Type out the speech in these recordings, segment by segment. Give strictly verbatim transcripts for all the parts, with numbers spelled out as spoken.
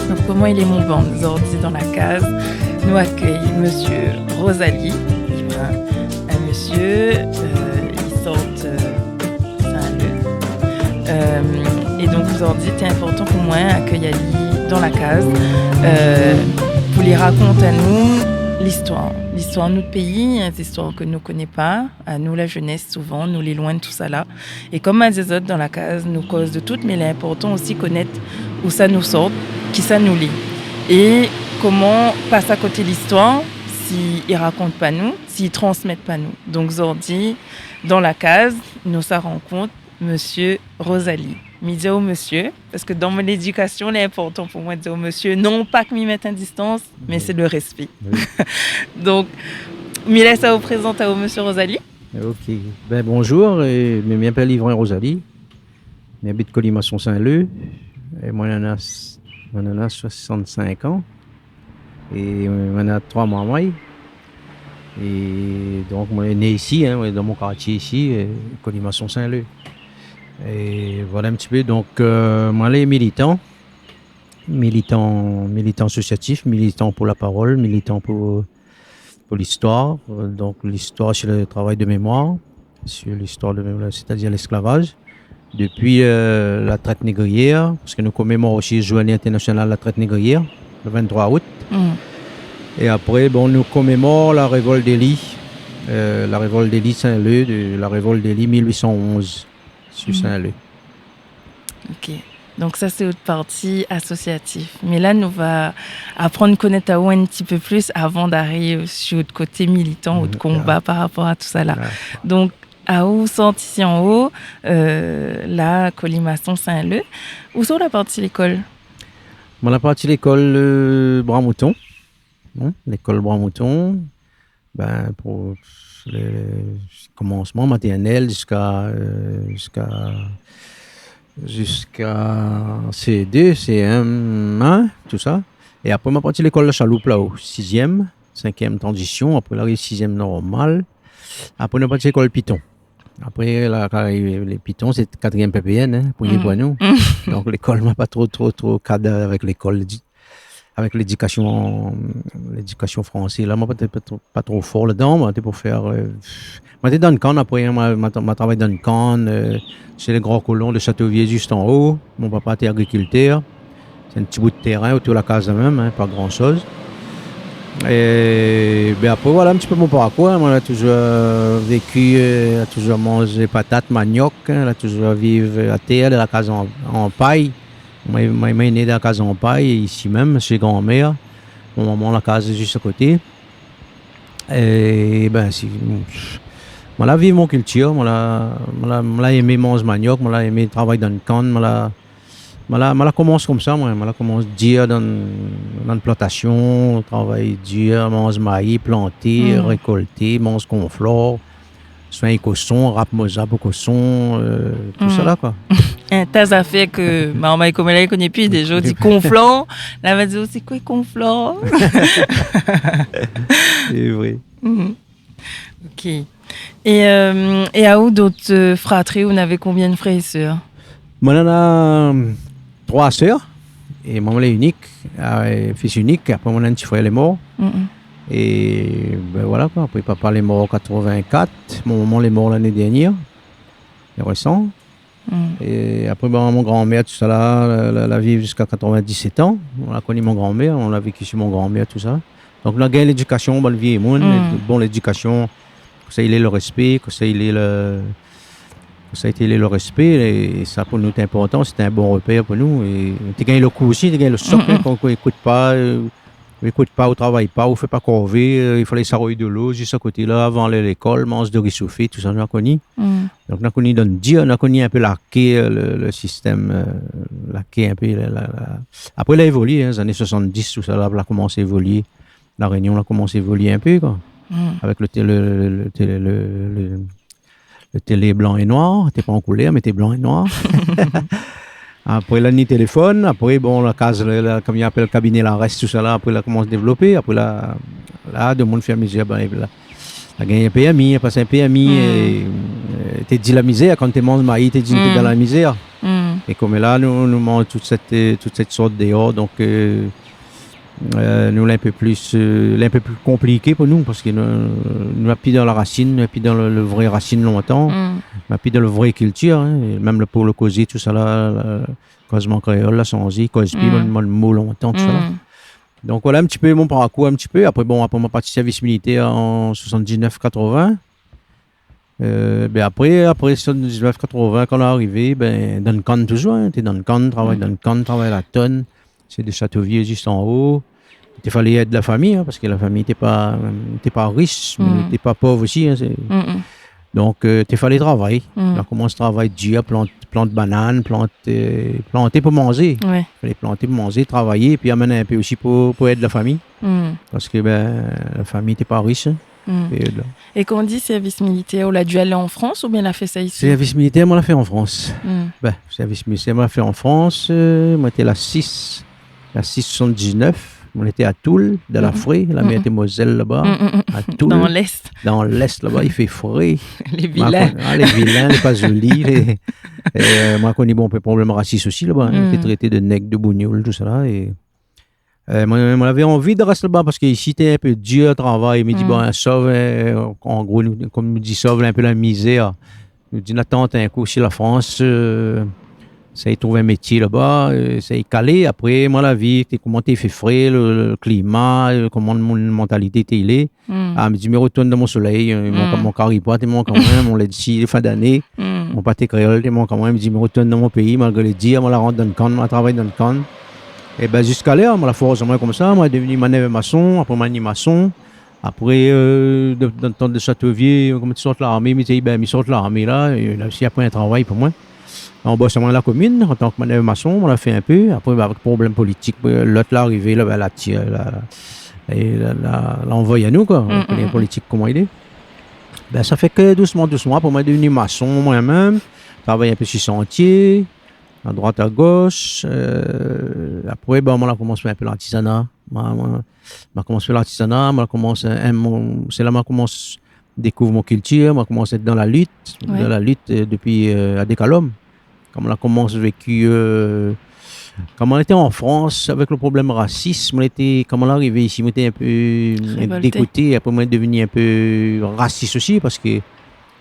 Donk, koman i lé mon bann ? Zordi dan la kaz, nou akèy Mésyé Rosalie. Li vien, in mésyé, euh, li sort, euh, Saint-Leu. Euh, é donk, zordi, té inportan pou moin akèy ali dan la kaz, euh, pou li rakont anou listoir. Listoir nout péi, in, zistwar ke nou koné pa. Anou, la jénès, souvan, nou lé loin de tousala. É kom ma di azot, dan la kaz, nou koz de tout, mé lé inportan osi konèt ousa nou sort, kisa nou lé. É koman pas akoté listoir, si i rakont pa nou, si i transmèt pa nou. Donk, zordi, dan la kaz, nou sa rankont Mésyé Rosalie. Mi di aou mésyé, parske dan mon lédikasion, lé inportan pou moin di aou mésyé. Non pa ke mi mèt in distans, mé sé le rèspé. Oui. Donk, mi lès aou prézant aou, Mésyé Rosalie. Ok. Ben, bonjour, é, mi, mi apèl Yvrin Rosalie. Mi abit Colimaçon Saint-Leu. É moin néna, moin néna soixante-cinq an. É, euh, moin néna troi marmay. É donk, moin lé né isi, in, moin lé dan mon kartié isi, euh, Colimaçon Saint-Leu. É voilà in ti pé. Donk, euh, moin lé militan. Militan, militan asosiatif, militan pou la parol, militan pou, pou listoir. Euh, donk, listoir, sé le travay de mémoir, sur l'histoire de, c'est-à-dire l'esclavage, depuis, euh, la traite négrière, parske nou komémor osi Journée internationale de la traite négrière, le vingt-trois août. Mm. É apré, bon, nou komémor la révolte des lits, euh, la révolte des lits Saint-Leu, de la révolte des lits mille huit cent onze sur Saint-Leu. Ok. Donk sa, sé out parti asosiatif. Mé la, nou va aprann konèt aou in ti pé plis avan d'ariv sur out koté militan, out konba par rapor a tousala. Donk, aou, sort isi anlèr, euh, la, Colimaçon Saint-Leu. Ousa ou la parti lékol ? Moin la parti lékol, euh, Bras Mouton. In, lékol Bras Mouton. Ben, pou le, le komansman, matèrnèl, ziska, euh, ziska, ziska C deux, C M un, tousa. É apré, ma parti lékol la Chaloup, la, o sizièm, sinkièm tranzision, apré, la ariv sizièm normal. Apré, nou la parti lékol Piton. Apré, la, kan lé Piton, sé katrièm P P N, in, pou, pou nou. Donk, lékol, moin pa tro, tro, tro kad avèk lékol, avèk lédikasion, lédikasion fransé. La, moin pa té, pa tro, pa tro for ladan, moin té pou fèr, euh, moin té dan kann apré, in, moin, moin, moin travay dan kann, euh, sé le Gran Kolon de Châteauvieux, zis anlèr. Mon papa té agrikiltèr. Sé in ti bout térin otour la kaz la mèm, in, pa gran shoz. É, ben, apré, voilà in ti pé mon parkour, in. Moin la touzour, euh, véki, euh, la touzour manzé patat, maniok, in, la touzour viv atèr, dan la kaz an, an pay. Moin, moin, moin lé né dan la kaz an pay, isi mèm, shé granmèr. Mon momon, la kaz zis akoté. É, ben, si, moin la viv mon kiltir, moin la, moin la, moin la èmé manz maniok, moin la èmé travay dan kann, moin la, moin la, moin la komans konmsa, moin, moin la komans dir dan, dan plantasion, travay dir, manz mayi, planté, rékolté, manz konflor, soign koshon, rap moza pou koshon, euh, tousala, koi. In ta zafèr ke marmay koméla i koné pi, déza, ou di konflor, la va dir, sé koi konflor ? Sé vré. Ok. É, euh, é aou, dan out, euh, fratri, ou navé konbien de frèr é sèr ? Moin néna troi sèr, é moin lé inik, euh, fis inik, apré moin néna in ti frèr lé mor. Mm. É ben voilà koi, apré papa lé mor an quatre-vingt-quatre, mon momon lé mor lané dèrnièr, lé résan. Mm. É apré, ben, mon granmèr, tousala, la, la, la viv ziska quatre-vingt-dix-sept an. Moin la koni mon granmèr, moin la véki shé mon granmèr, tousa. Donk, nou la gingn lédikasion, bann vié moun, mm, bon lédikasion, kosa i lé le rèspé, kosa i lé le, kosa i lé le rèspé, é sa pou nou té inportan, sété in bon rèpèr pou nou. É té gingn le kou osi, té gingn le shok, mm, in, kan ou ékout pa, euh, ou ékout pa, ou travay pa, ou fé pa korvé, euh, i falé saroy dolo, zis akoté la, avan alé lékol, manz de ri sofé, tousa, nou la koni. Mm. Donk, nou la koni dan dir, nou la koni in pé la ké, euh, le, le sistèm, euh, la ké in pé, la, la, la. Apré, la évolié, in, zané soixante-dix, tousala, la komans évolié. La Rényon la komans évolié in pé, koi. Mm. Avèk le té-, le, le, le télé, le, le, le télé blan é noir, té pa an koulèr, mé té blan é noir. Apré, la ni téléfone, apré, bon, la kaz, la, la, kom i apèl kabiné larès, tousala, apré, la komans dévlopé, apré, la, la, demoun fé a mezir, ben, la, la gingn in pèrmi, la pas in pèrmi, mm, é, euh, Té di la mizèr, kan té manz mayi, té di nou té dan la mizèr. É koméla, nou, nou manz tout sèt, tout sèt sort déor. Donk, euh, euh, nou, lé in pé pli, euh, lé in pé pli konpliké pou nou, parske nou, nou lé pi dan la rasine, nou lé pi dan le, le vré rasine lontan, nou lé pi dan le vré kiltir, hein, é mèm le, pou le kozé, tousala, la, kozman kréol la sanzé, koz pi bann, bann mo lontan, tousala. Donk, voilà in ti pé mon parkour, in ti pé. Apré, bon, apré, moin la parti sèrvis militèr an soixante-dix-neuf quatre-vingts. Euh, ben, apré, apré soixante-dix-neuf quatre-vingts, kan la arivé, ben, dan kan touzour, hein, té dan kan, travay dan kan, travay la tonn. Sé de Châteauvieux zis anlèr. Té falé èd la fami, hein, parske la fami té pa, té pa rish, mé té pa pov osi, hein, sé... Donk, euh, té falé travay. La komans travay dir, plant, plant banane, plant, euh, planté pou manzé. Falé planté pou manzé, travay, épi amenn in pé osi pou, pou èd la fami. Parske, ben, la fami té pa rish, hein. É la... É kan ou di sèrvis militèr, ou la du alé an Frans oubien la fé sa isi ? Sèrvis militèr, moin la fé an Frans. Ben, sèrvis militèr, moin la fé an Frans, euh, moin té la sis, la sis soixante-dix-neuf, moin té a Toul, dan la Fré, la mèr té Mozèl laba, a Toul. Dan l'Est. Dan l'Est laba, i fé fré. Lé vilin. Ah, lé vilin, lé pa zoli, lé, euh, moin la koni bonpé problèm rasis osi laba, hein. Té trété de nèg, de bougnoul, tousala, é Euh, moin, moin lavé anvi de rès laba parske isi té in pé dir travay. Mi di, bon, sov, euh, an gro, nou, kom nou di, sov in pé la mizèr. Nou di, nou atann in kou si la Frans, euh, sa i trouv in métié laba, euh, sa i kalé. Apré, moin la vi, té, koman té fé fré, le, le klima, euh, koman mon mantalité té i lé. Ah, mi di, mi retourn dan mon solèy, euh, mon, mon kari pwa té mank amoin, mon lètsi de fin d'ané, mon paté kréol té mank amoin. Mi di, mi retourn dan mon péi, malgré lé dir, moin la rant dan kan, moin la travay dan kan. É ben, ziska lèr, moin la fors amoin komsa, moin la devni manèv mason, apré moin la ni mason. Apré, euh, de, dan tan de Châteauvieux, kom té sort larmé, mi di, ben, mi sort larmé la, é la osi apré in travay pou moin. Anbos amoin la komine, antan ke manèv mason, moin la fé in pé. Apré, ben, avèk problèm politik, euh, lot la arivé, la, ben, la tir, la, é la, la, la anvoy anou, koi. Ou koné la politik, koman i lé. Ben, sa fé ke dousman, dousman, apré moin la devni mason, moin mèm, travay in pé si santié, a droit, a gosh, euh, apré, ben, moin la komans fé in pé lartizana. Moin, moin, moin la komans fé lartizana, moin la komans, euh, in, mon, sé la moin la komans dékouv mon kiltir, moin la komans èt dan la lit, dan la lit, euh, dopi, euh, a Dékalom. Kan moin la komans véki, euh, kan moin lété an Frans, avèk le problèm rasis, moin lété, kan moin la arivé isi, moin lété in pé, euh, révolté, dégoté, apré moin la devni in pé rasis osi, parske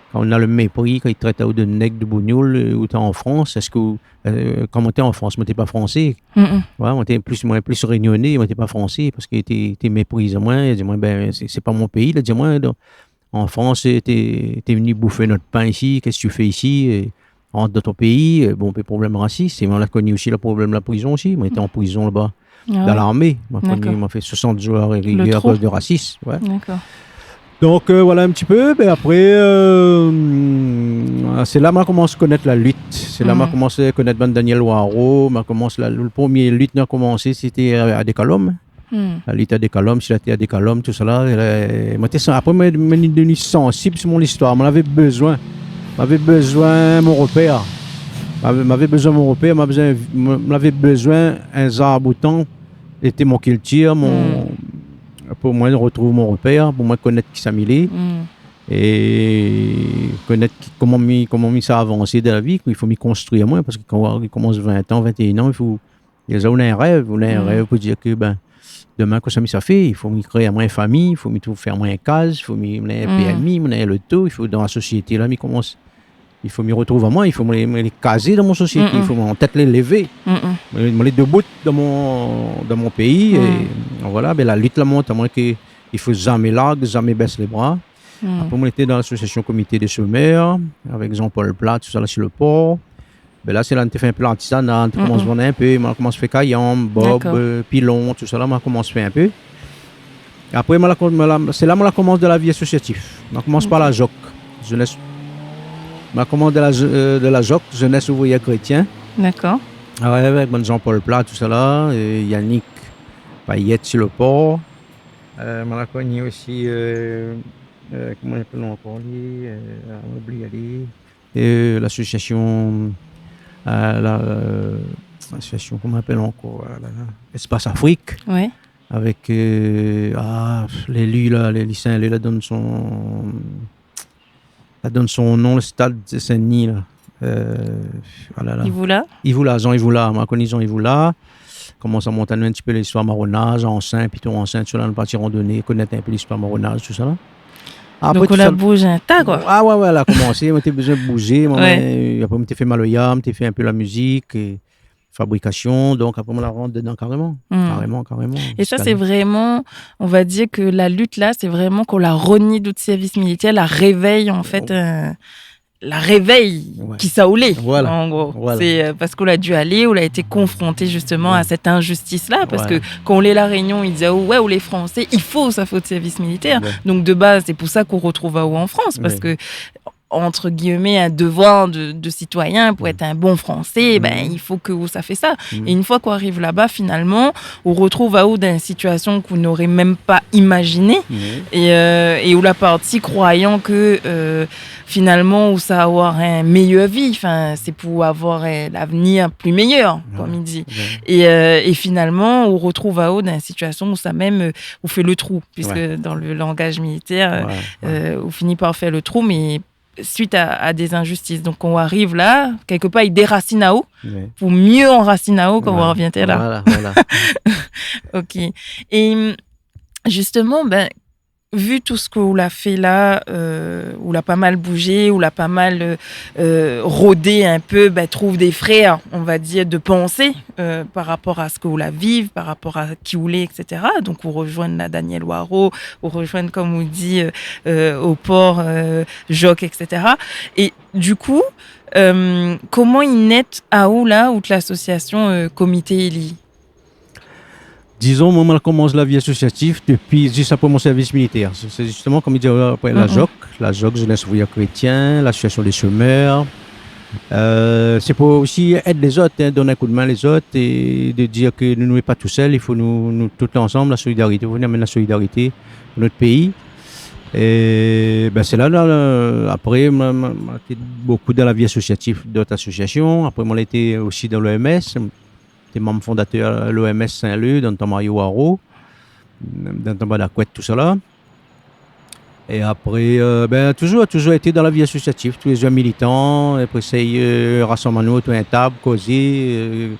kan ou na le mépri, kan i trèt aou de nèg, de bougnoul, euh, ou té an Frans, èske ou, euh, kan moin té an Frans, moin té pa fransé. Ouais, moin té plis, moin plis rényoné, moin té pa fransé, parske té, té mépriz amoin, i di amoin, ben, sé, sé pa mon péi, la di amoin, donk, an Frans, té, té vni boufé nout pin isi, kèske ou fé isi, euh, rant dan out péi, euh, bonpé problèm rasis, é moin la koni osi le problèm la prizon osi, moin lété an prizon laba, dan larmé, moin la koni, moin la fé soixante zour régilié akoz de rasis, ouais. Dakor. Donk, euh, voilà in ti pé. Ben apré, euh, sé la moin la komans konèt la lit. Sé la moin la komans konèt bann Daniel Waro, moin la komans la, le promié lit moin la komansé, sété a, a Dékalom. La lit a Dékalom, si la tèr a Dékalom, tousala. É la, moin té san-, apré, moin, moin la devni sansib si mon listoir. Moin lavé bezoin. Moin lavé bezoin mon repèr. Moin lavé, moin lavé bezoin mon repèr, moin lavé bezoin, moin, moin lavé bezoin in zarboutan, été mon kiltir, mon, pou moin retrouv mon repèr, pou moin konèt kisa mi lé. É konèt ki, koman mi, koman mi sa avansé dan la vi, i fo mi konstrui amoin, parske kan ou komans vintan, vintéin an, i fo, déza ou na in rèv, ou na in rèv pou dir ke, ben, domin, kosa mi sa fé, i fo mi kréé amoin in fami, i fo mi trouv, fé amoin in kaz, i fo mi, mi na in pèrmi, mi na in loto, i fo dan la sosiété la, mi komans, i fo mi retrouv amoin, i fo mi, mi kazé dan mon sosiété, i fo mon tèt lé lévé. Moin, moin lé debout dan mon, dan mon péi, é voilà, ben, la lit la mont amoin ke i fo zamé larg, zamé bès lé bra. Apré, moin lété dan lasosiasion Comité des Chômeurs, avèk Jean-Paul Pla, tousala, si le por. Ben la, sé la nou té fé in pé lartizana, nou té komans vann in pé, moin la komans fé kayanm, bob, euh, pilon, tousala, moin la komans fé in pé. Apré, moin la kom-, moin la, sé la moin la komans dan la vi asosiatif. Moin la komans par la JOC, Jeunesse, moin la komans dan la je-, euh, dan la JOC, Jeunesse Ouvrière Chrétienne. Dakor. Ah ouais, avèk bann Jean-Paul Pla, tousala, euh, Yannick Payet si le por. Euh, moin la koni osi, euh, euh, koman i apèl ankor li, euh, ah, moin la oubli ali. Euh, lasosiasion, euh, la, euh, lasosiasion, koman i apèl ankor, euh, la, la, Espace Afrique. Ouais. Avèk, euh, ah, léli la, léli Saint-Leu la, donn son, La donn son non, le stad Saint-Denis, la. Euh, ah la la. Yves Oula ? Yves Oula, Jean Yves Oula, moin la koni Jean Yves Oula. Komans a mont anou in ti pé listoir maronaz, ansin, pito ansin, tousala, nou parti randoné, konèt in pé listoir maronaz, tousala. Donk ou la bouz in ta, koi. Ah ouais, ouais, la komansé, moin té bezoin bouzé, moin, mé apré moin té fé maloya, moin té fé in pé la mizik, é fabrikasion, donk apré moin la rant dedan karéman. Hmm. Karéman, karéman. É sa, sé vréman, on va dir ke la lit la, sé vréman kan la reni dout sèrvis militèr, la révèy, an fèt, euh, la révèy kisa ou lé, an gro. Voilà. Sé, euh, parske ou la di alé, ou la été konfronté zistoman a sèt inzistis la, parske kan ou lé La Rényon, i di aou, ouais, ou lé fransé, i fo ou sa fé out sèrvis militèr. Ouais. Donk de baz, sé pou sa k'ou rotrouv aou an Frans, parske entre guillemets, un devoir de, de citoyen, pou èt in bon fransé, ben, i fo ke ou sa fé sa. É in foi k'ou ariv laba, finalman, ou rotrouv aou dan in sitiasion k'ou noré mèm pa imaziné. É, euh, é ou la parti kroiyan ke, euh, finalman, ou sa avoir in méyèr vi. Anfin, sé pou avoir, euh, lavenir pli méyèr, kom i di. É, euh, é finalman, ou rotrouv aou dan in sitiasion ousa mèm, euh, ou fé le trou, puisque dans le langage militaire, euh, euh, ou fini par faire le trou, mais suite à, à des injustices. Donk, kan ou ariv la, kèlkepar, i dérasine aou pou myé anrasine aou kan ou arvien tèr la. Voilà, voilà. Ok. É, hum, zistoman, ben, vu tout sak ou la fé la, euh, ou la pa mal bouzé, ou la pa mal, euh, euh, rodé in pé, ben, trouv dé frèr, on va dir, de pansé, euh, par rapor a sak ou la viv, par rapor a ki ou lé, et cetera. Donk, ou rozoinn la Danyèl Waro, ou rozoinn, kom ou di, euh, euh, o por, euh, Jock, et cetera. É du kou, euh, koman i nèt aou la, out lasosiasion, euh, Komité Éli ? Dizon, moin, moin la komans la vi asosiatif dopi zis apré mon sèrvis militèr. Sé, sé zistoman, kom i di, apré la Jock, la Jock, Jeunesse Ouvrière Chrétienne, l'Association des Chômeurs. Euh, sé pou osi èd lézot, hein, donn in koudmin lézot é de dir ke nou, nou lé pa tousèl, i fo nou, nou tout ansanm, la solidarité, fo nou amenn la solidarité dan nout péi. É, ben, sé la, la, la, apré, moin, moin, moin la été bokou dan la vi asosiatif, dot asosiasion. Apré, moin la été osi dan l'O M S. Té manm fondatèr l'O M S Saint-Leu, dan tan Mario Waro, dan tan Badakwet, tousala. É apré, euh, ben, touzour, touzour été dan la vi asosiatif, toulézour militan, apré, éséy, euh, rasanm anou otour in tab, kozé, euh,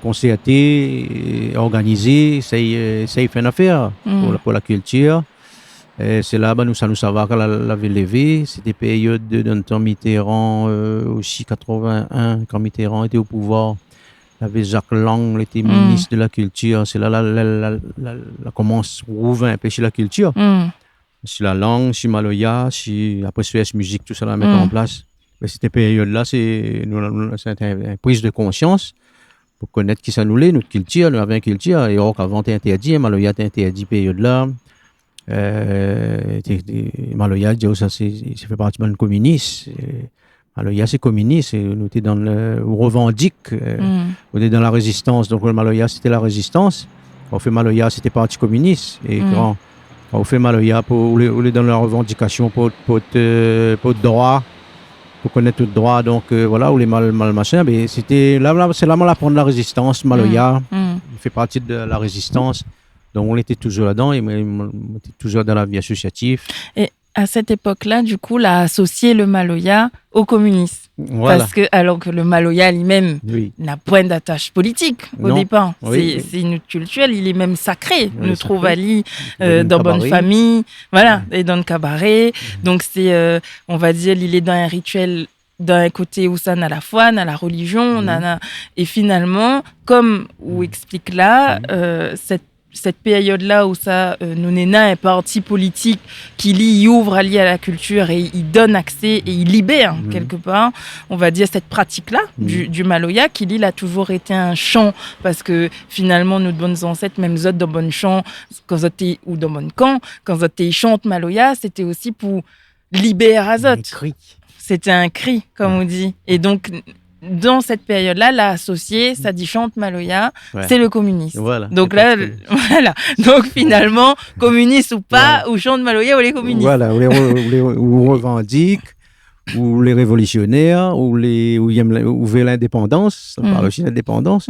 konsèrté, euh, organizé, éséy, euh, éséy fé in afèr pou la, pou la kiltir. É sé la, ben, nou sa, nou sava, kan la, la vi lévé, sété périod de, dan tan Mitterrand, euh, osi, quatre-vingt-un, kan Mitterrand lété o pouvoir, lavé Jack Lang, lété minis de la kiltir. Sé la, la, la komans rouv in pé si la kiltir. Si la lang, si maloya, si, apré, si mizik, tousala, mèt an plas. Mé sété périod la, sé, nou, nou, sété in, in priz de konsians pou konèt kisa nou lé, nout kiltir, nou lavé in kiltir. É or, avan, té intèrdi, hein, maloya té intèrdi, périod la. Euh, té, té, maloya, di, oh, sa, sé, sé fé parti bann kominis. Euh, maloya, sé kominis, é nou té dan le, ou revandik, euh, ou té dan la rézistans. Donk, le maloya, sété la rézistans. Kan ou fé maloya, sété parti kominis. É kan, kan ou fé maloya pou, ou lé, ou lé dan la revandikasion pou, pou out, euh, pou out droi, pou konèt out droi. Donk, euh, voilà, ou lé mal, mal machin. Mé sété la, la, sé la moin la aprann la rézistans, maloya. Fé parti de la rézistans. Donk, nou lété touzour ladan, é moin, moin, moin té touzour dan la vi asosiatif. É a sèt épok la, du kou, la asosié le maloya o kominis. Voilà. Parske, alor ke le maloya li mèm, na poin d'atash politik o dépar. Sé, sé nout kiltir, li lé mèm sakré. Nou trouv ali, euh, dan bann famiy, voilà, é dan kabaré. Donk sé, euh, on va dir, li lé dan in rituèl, dan in koté ousa na la foi, na la relizion, na, na, é finalman, kom ou ésplik la, euh, sèt sèt périod la ousa, euh, nou néna in parti politik ki li, i ouv ali a la kiltir é i donn aksé é i libèr, kèlkepar, on va dir, sèt pratik la du, du maloya, ki li, la touzour été in shan, parske finalman, nout bann zansèt, mèm zot dan bann shan, kan zot té, ou dan bann kan, kan zot té shant maloya, sété osi pou libèr azot. Sété in kri, kom ou di. É donk, dan sèt périod la, la asosié, sa di shant maloya, sé le kominis. Voilà. Donk la, voilà. Donk finalman, kominis ou pa, ou shant maloya, ou lé kominis. Voilà, ou lé re-, ou lé, ou revandik, ou lé révolisionèr, ou lé, ou i èm la, ou vé lindépandans, sa parl osi d'indépandans.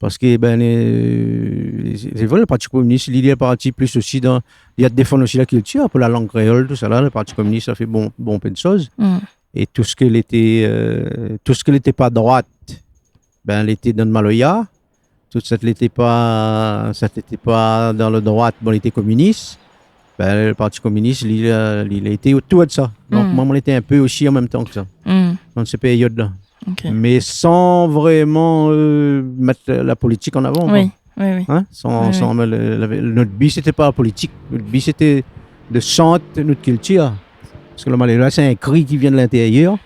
Parske, bin, euh, sé vré, le Parti kominis, li, li la parti plis osi dan, li la défann osi la kiltir, pou la lang kréol, tousala, le Parti kominis la fé bon, bonpé de shoz. Mm. É tout sak lété, euh, tout sak lété pa droit, bin, lété dan maloya. Tout sak lété pa, sak lété pa dan le droit, bon, lété kominis. Bin, le Parti kominis, li, euh, li, li lété otour de sa. Donk, mm, moin, moin lété in pé osi an mèm tan ke sa. Mm. Dan sé périod-la. Ok. Mé san vréman, euh, mèt la, la politik an avan, koi. Oui, oui, oui. Hein ? San, oui, san, oui, mé le, le, nout bi, sété pa la politik. Nout bi, sété de shant nout kiltir. Parske le maloya, sé in kri ki vien de l'intérieur.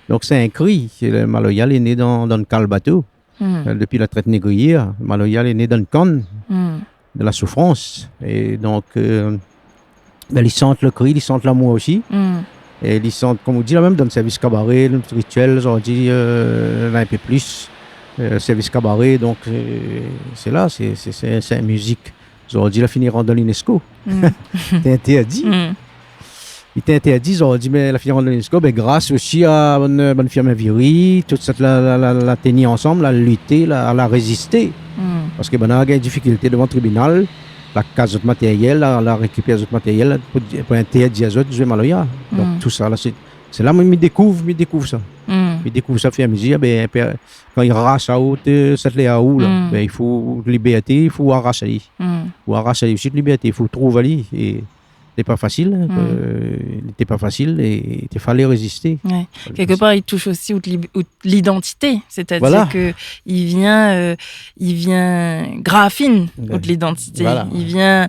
Donk, sé in kri. Sé le maloya, li lé né dan, dan kal bato. Hmm. Euh, dopi la trèt négriyèr, maloya lé né dan kann, hmm, de la soufrans. É donk, euh, bin, li shant le kri, li shant lamour osi. Hmm. É li shant, kom ou di la mèm, dan sèrvis kabaré, nout ritièl, zordi, euh, la in pé plis, euh, sèrvis kabaré, donk, euh, sé la, sé, sé, sé, sé in mizik. Zordi, la fini rant dan l'UNESCO. Mm. Té intèrdi. Mm. Li té intèrdi, zordi, mé la fini rant dan l'UNESCO, bin, gras osi a bann, bann Firmin Viry, tout sak la, la, la, la teni ansanm, la lité, la, la rézisté. Mm. Parske banna la gingn difikilté dovan tribinal, la kas zot matérièl, la, la rékipèr zot matérièl, la, pou, pou intèrdi azot zoué maloya. Donk, mm, tousala, sé, sé la, mi, mi dékouv, mi dékouv sa. Mm. Mi dékouv sa, fé a mizir, bin, pé-, kan i rash aou, té, sak lé aou la, mm, bin, i fo libèrté, i fo arash ali. Mm. Ou arash ali osi de libèrté, i fo trouv ali. É té pa fasil, hein, mm, euh, té pa fasil é té falé rézisté. Ouais. Falé rézisté. Kèlkepar, li toush osi out lib-, out lidantité, sétadir, voilà, ke li vien, euh, li vien grafine, ouais, out lidantité. Voilà. Li vien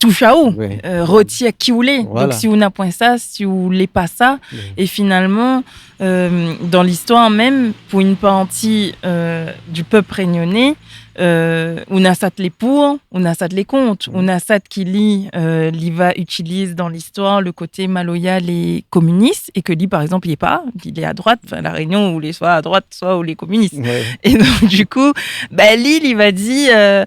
toush aou, ouais, euh, rotir ki ou lé. Voilà. Donk, si ou na poin sa, si ou lé pa sa, ouais, é finalman, euh, dan listoir mèm, pou in parti, euh, du pèp rényoné, euh, ou na sat lé pou, ou na sat lé kont, mm, ou na sat ki li, euh, li va itiliz dan listoir le koté maloya lé kominis, é ke li, par égzanp, li lé pa, li lé a droit, anfin, La Rényon, ou lé soi a droit, soi ou lé kominis. Ouais. É donk, du kou, bin, li, li va di, euh,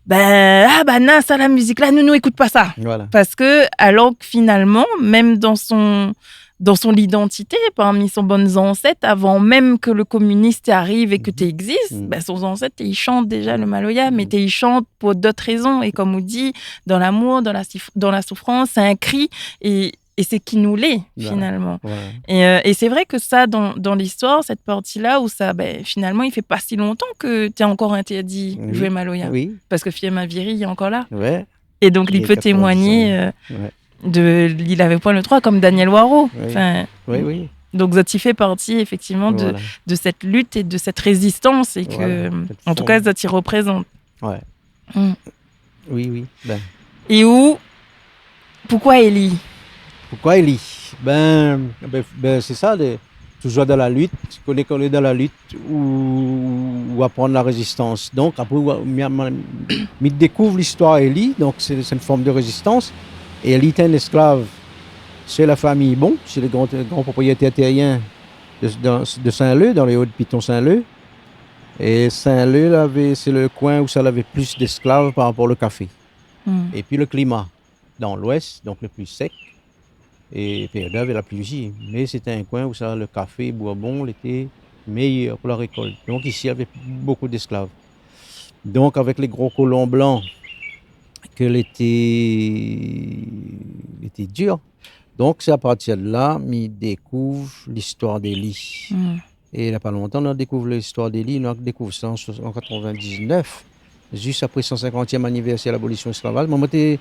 bin, ah, banna, sa, la mizik la, nou, nou ékout pa sa. Voilà. Parske, alor ke finalman, mèm dan son, dan son lidantité, parmi son bann zansèt, avan mèm ke le kominis té ariv é ke, mhm, té égzis, mhm, bin, son zansèt, li shant déza le maloya, mé, mhm, té, li shant pou d'ot rézon. É kom ou di, dan lamour, dan la sif-, dan la soufrans, sé in kri, é, é sé ki nou lé, voilà, finalman. Voilà. É, euh, é sé vré ke sa, dan, dan listoir, sèt parti-la, ousa, bin, finalman, i fé pa si lontan ke té ankor intèrdi, oui, zoué maloya. Oui. Parske Firmin Viry lé ankor la. Ouais. É donk, li pé témoigné, euh, ouais, de, li lavé poin le droit, kom Danyèl Waro. Oui. Anfin, oui, oui, donk, zot i fé parti, éfèktivman, de, voilà, de sèt lit é de sèt rézistans, é ke, voilà, sèt, an tou ka, form, zot i reprézant. Ouais. Mm. Oui, oui, bin. É ou, poukoi Élie ? Poukoi Élie ? Bin, bin, bin, sé sa, de, toujour dan la lit, kan ou lé, kan ou lé dan la lit, ou, ou aprann la rézistans. Donk, apré, ou, mi, mi, mi dékouv listoir Élie, donk sé, sé in form de rézistans. É Élie té in ésklav shé la famiy Bon, shé le gran, gran propriétèr tèrien de, dan, de Saint-Leu, dan lé O de Piton Saint-Leu. É Saint-Leu, lavé, sé le koin ousa lavé plis d'ésklav par rapor le kafé. Hmm. Épi le klima. Dan l'ouès, donk le pli sèk, é périod-la lavé la pli osi. Mé sété in koin ousa le kafé Bourbon lété méyèr pou la rékolt. Donk isi, lavé bonpé d'ésklav. Donk avèk lé gro kolon blan, ke lété, lété dir. Donk sé a partir de la, mi dékouv listoir d'Élie. Hmm. É la pa lontan, nou la dékouv listoir d'Élie, nou la dékouv sa an sois-, an katrevin-diznèf, zis apré san sinkantièm anivèrsèr labolision lésklavaj. Moin, moin té,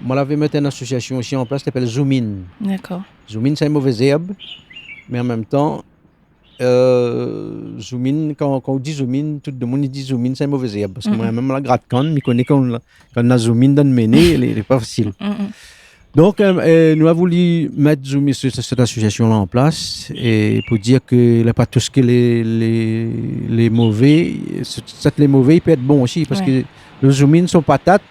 moin lavé mèt in asosiasion osi an plas, té apèl Zoumine. Dakor. Zoumine, sé in mové zèrb, mé an mèm tan, euh, zoumine, kan, kan ou di zoumine, tout demoun i di zoumine, sé in mové zèrb. Parske, mm, moin, mèm la grat kann, mi koné kan la, kan na zoumine dan méné, lé, lé pa fasil. Mm, mm. Donk, euh, euh, nou la vouli mèt zoumine, sé, sé, sèt asosiasion-la an plas, é pou dir ke la pa tout sak lé, lé, lé mové, sé, sak lé mové, i pé èt bon osi, parske, ouais, le zoumine, son patat,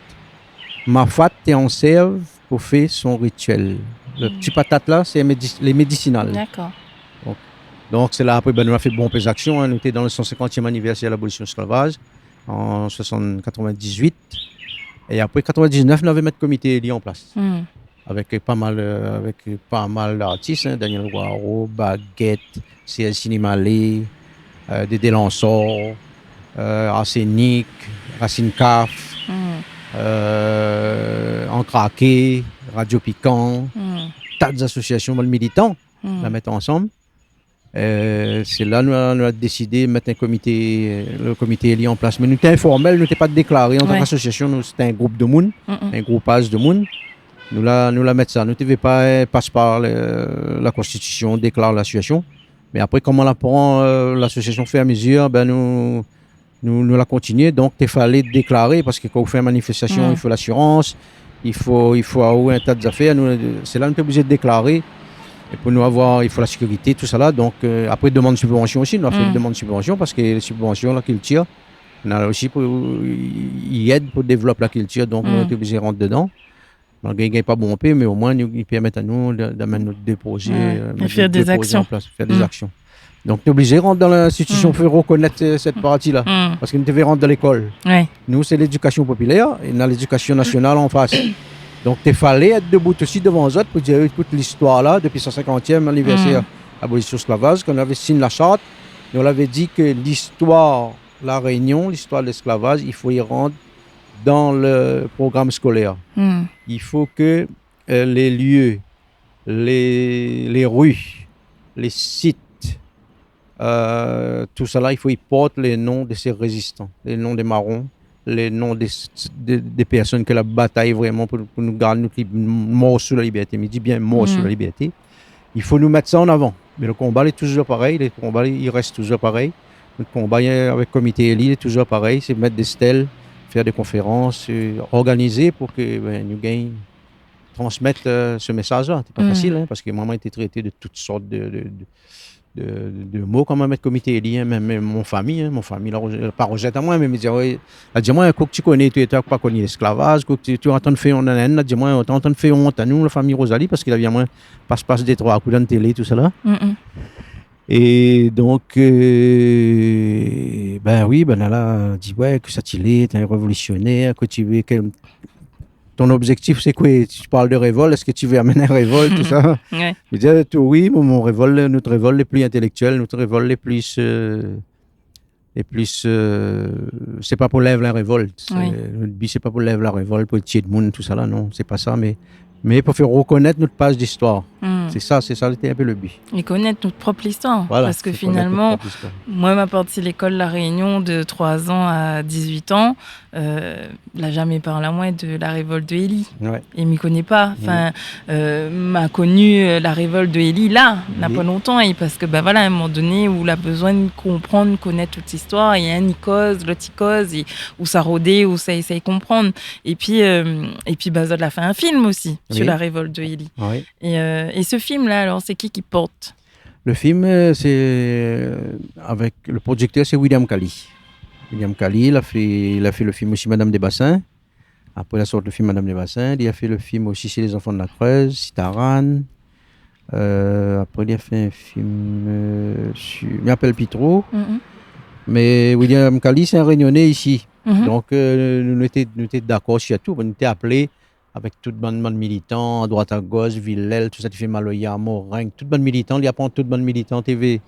Mafat té ansèrv pou fé son ritièl. Le, mm, ti patat la, sé médi-, lé médisinal. Dakor. Donk, donk sé la, apré, bin, nou la fé bonpé zaksion, in. Nou té dan le san sinkantièm anivèrsèr labolision lésklavaj, an soisant, katrevin-dizuit. É apré, katrevin-diznèf, nou lavé mèt komité Élie an plas. Hmm. Avèk pa mal, euh, avèk pa mal d'artis, in, Danyèl Waro, Baguette, Serge Sinimalé, euh, Dédé Lansor, euh, Arsénik, Rasine Kaf, Hmm. euh, Ankraké, Radio Pikan, Hmm. ta d'asosiasion, bann militan, Hmm. la mèt ansanm. Euh, sé la nou la, nou la désidé mèt in komité, euh, le komité Éli an plas. Mé nou té informèl, nou té pa déklaré an tan Ouais. k'asosiasion, nou, sété in group de moun, Mm, mm. in groupaz de moun. Nou la, nou la mèt sa. Nou té vé pa, euh, pas par le, la konstitision, déklar lasosiasion. Mé apré, koman la pran, euh, lasosiasion fé a mezir, ben nou, nou, nou la kontinié. Donk, té falé déklaré, parske kan ou fé in manifestasion, Mm. i fo lasirans, i fo, i fo avoir in ta d'zafèr. Nou, sé la nou té oblizé déklaré. É pou nou avoir, i fo la sékirité, tousala. Donk, euh, apré, demann sibvansion osi. Nou la fé Mm. demann sibvansion, parske lé sibvansion, la kiltir, nou la osi pou, i, i èd pou dévlop la kiltir. Donk, nou Mm. té oblizé rant dedan. Malgré i gingn pa bonpé, mé omoin, nou, i pèrmèt anou de, d'amenn nout dé prozé, Mm. euh, É mèt fé nout dé dé prozé aksion. an plas, fé dé Mm. aksion. Donk, nou té oblizé rant dan linstitision Mm. pou rekonèt, euh, sèt parti-la. Mm. Parske nou té vé rant dan lékol. Ouais. Nou, sé lédikasion popilèr, é nou na lédikasion nasional an fas. Donk, té falé èt debout osi dovan zot pou dir, ékout, listoir-la, dopi san sinkantièm anivèrsèr Mm. abolision lésklavash, kan nou lavé sign la shart, nou lavé di ke listoir La Rényon, listoir lésklavaz, i fo i rant dan le program skolèr. Mm. I fo ke, euh, lé lieu, lé, lé ri, lé sit, euh, tousala, i fo i port lé non de sé rézistan, lé non dé maron, lé non dé, dé, dé pèrsone ke la batay vréman pou, pou nou gard nout lib-, morso la libèrté. Mi di bien morso Mm. la libèrté. I fo nou mèt sa an avan. Mé le konba, li lé touzour parèy, le konba, li rès touzour parèy. Nout konba, euh, avèk komité Éli, li lé touzour parèy, sé mèt dé stèl, fé dé konférans, euh, organizé pou ke, ben, nou gingn transmèt, euh, se mésaz-la. Sé pa Mm. fasil, hein, parske moin, moin la été trété de tout sort de, de, de, de, de mo, kan moin la mèt komité Éli, hein, mèm, mèm mon fami, hein, mon fami la rozè-, la pa rozèt amoin, mé mi di, ah oui, la di amoin, kosa ou koné, ou, ou la pa koni lésklavaz, kosa ou, ou antann fé ont, nanana, la di amoin, ou antann fé ont anou, la fami Rozali, parske la vi amoin pas, pas dé troi kou dan télé, tousala. Mm, mm. É donk, euh, ben oui, ben la, la di, ouais, kosa ou lé, ou lé in révolisionèr, kosa ou vé, kèl, ton objektif, sé koué ? Ou parl de révolt, èske ou vé amenn in révolt, tousa ? Ouais. Mi di, euh, tou, oui, mon, mon révolt, nout révolt lé pli intélèktièl, nout révolt lé pli, euh, lé pli, euh, sé pa pou lèv la révolt. Sé, Oui. nout bi, sé pa pou lèv la révolt, pou tié d'moun, tousala, non, sé pa sa, mé, mé pou fé rekonèt nout paz d'istoir. Mm. Sé sa, sé sa, lété in pé le bi. É konèt nout prop istoir. Voilà, parske sé konèt nout finalman, prop istoir. Moin, ma parti lékol La Rényon de troi zan a dizuit an, euh, la zamé parl amoin de la révolt de Éli. Ouais. É mi koné pa. Mm. Anfin, euh, ma koni, euh, la révolt de Éli la, na Oui. pa lontan. É parske, ben voilà, a in moman doné, ou la bezoin konprann, konèt tout listoir, é inn i koz, lot i koz, é ou sa rodé, ou sa éséy konprann. Épi, euh, épi, ben, zot la fé in film osi sur Oui. la révolt de Éli. Oui. É, euh, é se film-la, alor, sé ki ki port ? Le film, euh, sé, euh, avèk le prodiktèr, sé William Cali. William Cali, la fé, la fé le film osi, Madame des Bassins. Apré, la sort le film Madame des Bassins. Li la fé le film osi, sé Les Enfants de la Creuse, Citharan. Euh, apré, li la fé in film, euh, su, mi rapèl pi tro. Mm, mm. Mé William Cali, sé in Rényoné isi. Mm. Donk, euh, nou, nou té, nou té dakor sir tou. Nou té aplé avèk tout bann, bann militan, a droit, a gosh, Villèle, tousa, té fé maloya, Morin, tout bann militan, li aprann tout bann militan, té vé,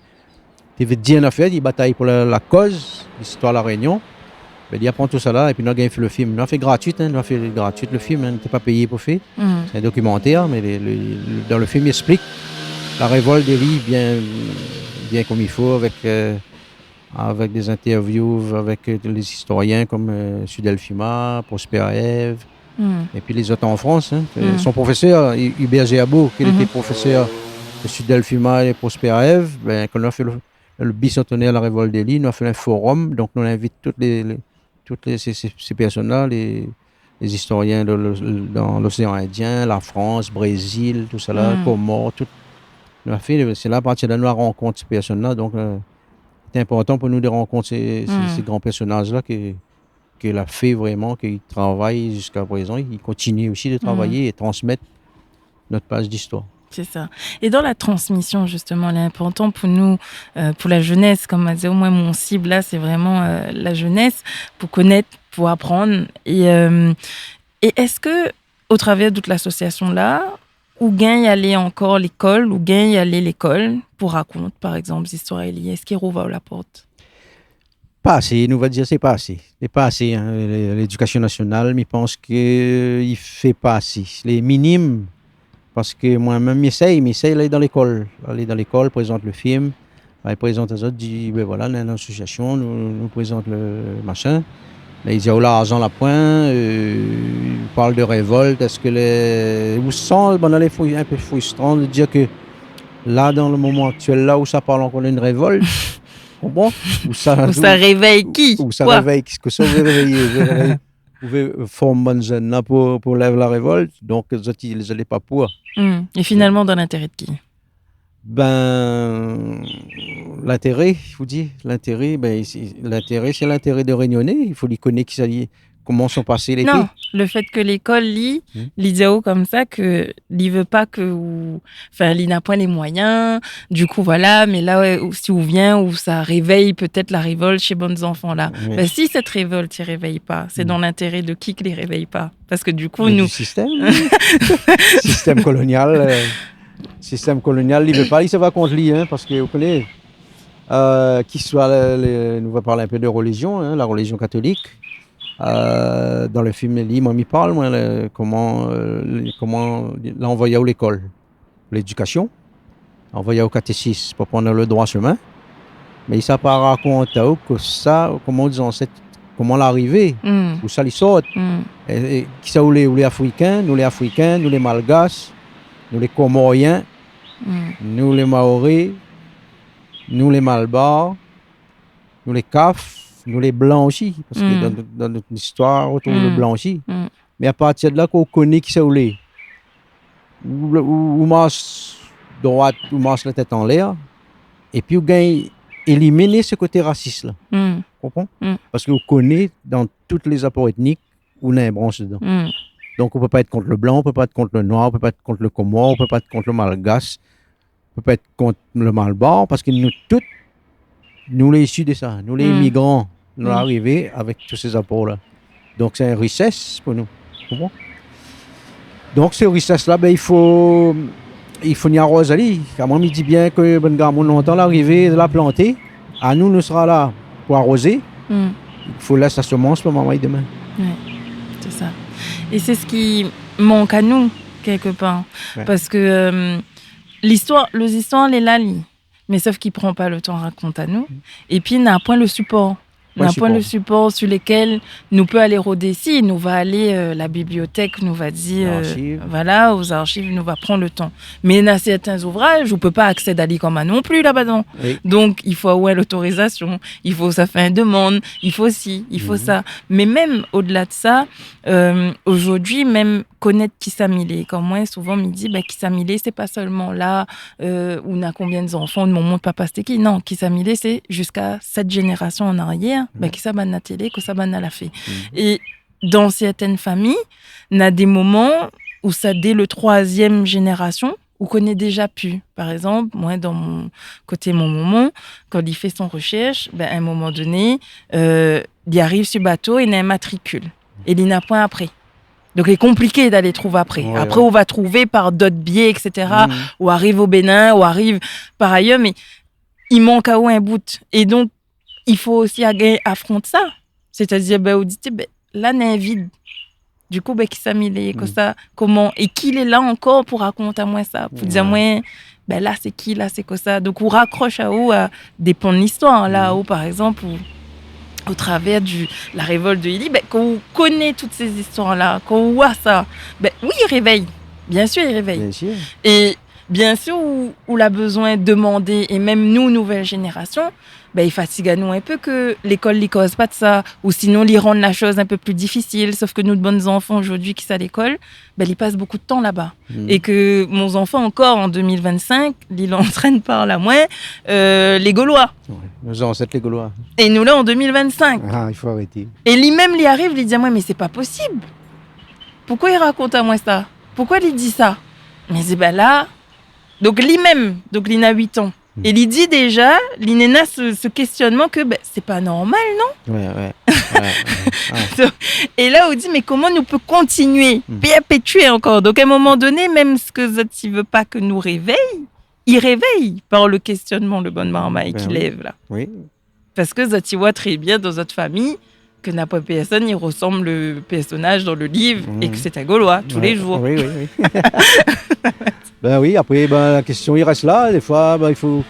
té vé dir in afèr, li batay pou la, la koz, listoir La Rényon. Mé li aprann tousala, épi nou la gingn fé le film. Nou la fé gratuit, hein, nou la fé gratuit le film, hein, nou té pa péyé pou fé. Mm. Sé in dokimantèr, mé le, le, le, dan le film, li ésplik la révolt de Éli bien, bien konm i fo, avèk, euh, avèk dé interview avèk, euh, lé zistorien konm, euh, Sud Delphima, Prosper Ève, Mm. épi lézot an Frans, hein. Euh, Mm. son profésèr, Hu-, Hubert Gerbaud, ki lété Mhm. profésèr de Sud Delphima é Prosper Ève, ben, kan nou la fé le, le bisantènèr la révolt de Éli, nou la fé in forum, donk nou la invit tout lé, lé, tout lé, sé, sé, sé pèrsone-la, lé, lé zistorien de, le, dan l'Océan Indien, la Frans, Brézil, tousala, Mm. Komor, tout. Nou la fé, sé la, a partir de la, nou la rankont sé pèrsone-la. Donk, euh, sé inportan pou nou de rankont sé, sé, Mm. sé gran pèrsonaz-la ke, ke la fé vréman, ke i travay ziska prézan, i kontinié osi de Mm. travay é transmèt nout paz d'istoir. Sé sa. É dan la transmision, zisteman, lé inportan pou nou, euh, pou la jenès, konm ma di, omoin, mon sib la, sé vréman, euh, la jenès, pou konèt, pou aprann. É, euh, é èske, o travèr de tout lasosiasion-la, ou gingn alé ankor lékol, ou gingn alé lékol pou rakont, par égzanp, zistoir Éli, èske i rouv aou la port ? pa asé, nou va dir sé pa asé. Lé pa asé, in, lé-, lédikasion nasional, mi pans ke i fé pa asé. Lé minim, parske moin mèm, mi éséy, mi éséy alé dan lékol. Alé dan lékol, prézant le film, alé prézant azot, di, bin voilà, nou néna in asosiasion, nou, nou prézant le machin. Mé i di, o, larzan la poin, euh, i parl de révolt, èske lé, ou san, banna lé fri-, in pé fristran de dir ke la, dan le moman aktièl la, ou sa parl ankor d'in révolt, konpran ? Ou sa, ou sa révèy ki ? Ou sa révèy ki ? Kosa ou vé révèy ? Ou vé révèy, ou vé form bann jenn la pou, pou lèv la révolt, donk zot i, zot lé pa pou. Hmm. É finalman, dan lintéré de ki ? Bin, lintéré, i fo dir, lintéré, bin, sé, lintéré, sé lintéré de Rényoné. I fo li koné kisa li, koman son pasé lété. Non, le fait ke lékol, li, Hmm. li di aou konmsa ke li vé pa ke ou, anfin, li na poin lé moiyin, du kou, voilà, mé la, oué, ou, si ou vien, ou sa révèy pétèt la révolt shé bann zanfan la. Oui. Bin, si sèt révolt i révèy pa, sé Hmm. dan lintéré de ki ke li révèy pa ? Parske du kou, Mé nou, du sistèm, oui. Sistèm kolonial, euh, sistèm kolonial, li vé pa, li sava kont li, in, parske ou koné, euh, ki soi le, le, nou va parl in pé de relizion, in, la relizion katolik. Euh, dan le film, li, moin, mi parl, moin, le, koman, euh, le, koman la anvoy aou lékol. Lédikasion, anvoy aou katésis pou pran le droi shemin. Mé i sa pa rakont aou kosa, koman zot zansèt, koman la arivé, Hmm. ousa li sort. Hmm. É, é kisa ou lé, ou lé afrikin, nou lé afrikin, nou lé malgash, nou lé komorien, Hmm. nou lé maoré, nou lé malbar, nou lé kaf, nou lé blan osi, parske Hmm. dan, dan nout zistoir, ou trouv le Hmm. blan osi. Hmm. Mé a partir de la, kan ou koné kisa ou lé, ou, ou, ou marsh droit, ou marsh la tèt anlèr, épi ou gingn éliminé se koté rasis la. Hmm. Konpran ? Hmm. Parske ou koné dan tout lé zapor étnik, ou néna in bransh dedan. Hmm. Donk, ou pé pa èt kont le blan, ou pé pa èt kont le noir, ou pé pa èt kont le komor, ou pé pa èt kont le malgash, ou pé pa èt kont le malbar, parske nou tout, nou lé isi de sa. Nou lé Hmm. imigran, nou Hmm. arivé avèk tout sé zapor la. Donk, sé in risès pou nou. Konpran ? Donk, se risès la, bin, i fo, i fo ni aroz ali. Amoin, mi di bien ke bann gramoun lontan la arivé, la planté. Anou, nou sra la pou arozé. Hmm. I fo lès la semans pou marmay demin. Oué, sé sa. É sé sak i mank anou, kèlkepar. Oué. Parske, euh, listoir, lé zistoir, lé la, li. Mé sof ki pran pa le tan rakont anou. Épi, na poin le sipor. Poin le sipor. Na poin le sipor sur lesquels nou pé alé rodé. Si, nou va alé, euh, la bibliotèk, nou va di, euh, L'archiv. Voilà, aux archives, nou va pran le tan. Mé na sèrtin zouvraz, ou pé pa aksèd ali konmsa non pli laba dedan. Oui. Donk, i fo avoir lotorizasion, i fo sa fé in demann, i fo si, i fo Mhm. sa. Mé mèm odela de sa, euh, zordi, mèm konèt kisa mi lé. Konm moin, souvan, mi di, ba, kisa mi lé, sé pa sèlman la, euh, ou na konbien zanfan, ou momon, papa, sété ki. Non, kisa mi lé, sé ziska sèt zénérasion an arièr, ba, Oué. kisa banna té lé, kosa banna la fé. Mhm. É dan sèrtin famiy, na dé moman ousa, dé le troizièm zénérasion, ou koné déza pi. Par égzanp, moin, dan mon, koté mon momon, kan li fé son reshèrsh, bin, a in moman doné, euh, li ariv si bato, néna in matrikil. É li na poin apré. Donk, lé konpliké d'alé trouv apré. Oué, Apré, oué. ou va trouvé par dot bié, et cetera. Mhm. Ou ariv o Bénin, ou ariv par ayèr, mé i mank aou in bout. É donk, i fo osi a-, afront sa. Sétadir, bin, ou di, bin, la, néna in vid. Du kou, bin, kisa mi lé, Mhm. kosa, koman, é ki lé la ankor pou rakont amoin sa, pou dir Oué. amoin, bin, la, sé ki, la, sé kosa. Donk, ou rakrosh aou a dé pan de listoir, la, Mhm. ou, par égzanp, ou, o travèr du, la révolt de Élie, bin, kan ou koné tout sé zistoir-la, kan ou oi sa, bin, oui, i révèy. Biensir, i révèy. Biensir. É biensir, ou, ou la bezoin demandé, é mèm nou, nouvèl zénérasion, bin, i fatig anou in pé ke lékol, li koz pa de sa, ou sinon, li rann la shoz in pé pli difisil, sof ke nout bann zanfan zordi ki sa lékol, bin, li pas boukou de tan laba. Hmm. É ke mon zanfan ankor an deux mille vingt-cinq, li lé antrinn parl amoin, euh, lé Gaulois. Oué, nout zansèt lé Gaulois. É nou la an deux mille vingt-cinq. Ah, i fo arété. É li mèm, li ariv, li di amoin, mé sé pa posib. Poukoué li rakont amoin sa ? Poukoué li di sa ? Mé sé, bin, la, donk li mèm, donk li na uit an. Hmm. É li di déza, li néna se, se késtionnman ke, bin, sé pa normal, non ? Oué, oué. Oué, oué, oué. So, é la, ou di, mé koman nou pé kontinié, Hmm. pèrpétié ankor ? Donk, a in moman doné, mèm sak zot i vé pa ke nou révèy, i révèy par le késtionnman, le bann marmay Bin ki oui. lèv la. Oui. Parske zot i voi trè bien dan zot famiy ke na poin pèrsone i resanm le pèrsonaz dan le liv, é ke sé in Gaulois tou lé zour. Oui, oui, oui. Bin oui, apré, bin, la késtion i rès la. Défoi, bin, i fo,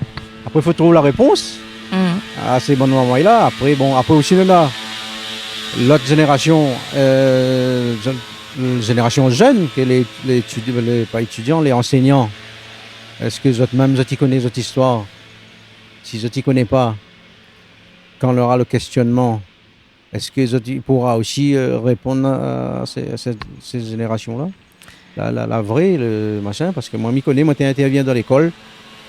apré, i fo trouv la répons. Mm. A sé bann moman-la. Apré, bon, apré osi, nou na lot zénérasion, euh, zé-, zénérasion jenn, ke lé, lé étudi-, lé, pa étidian, lé anségnan. Èske zot mèm, zot i koné zot istoir ? Si zot i koné pa, kan nora le késtionnman, èske zot i poura osi, euh, réponn a sé, a sé, sé zénérasion-la ? La, la, la vré, le machin, parske moin, mi koné, moin té intèrvien dan lékol,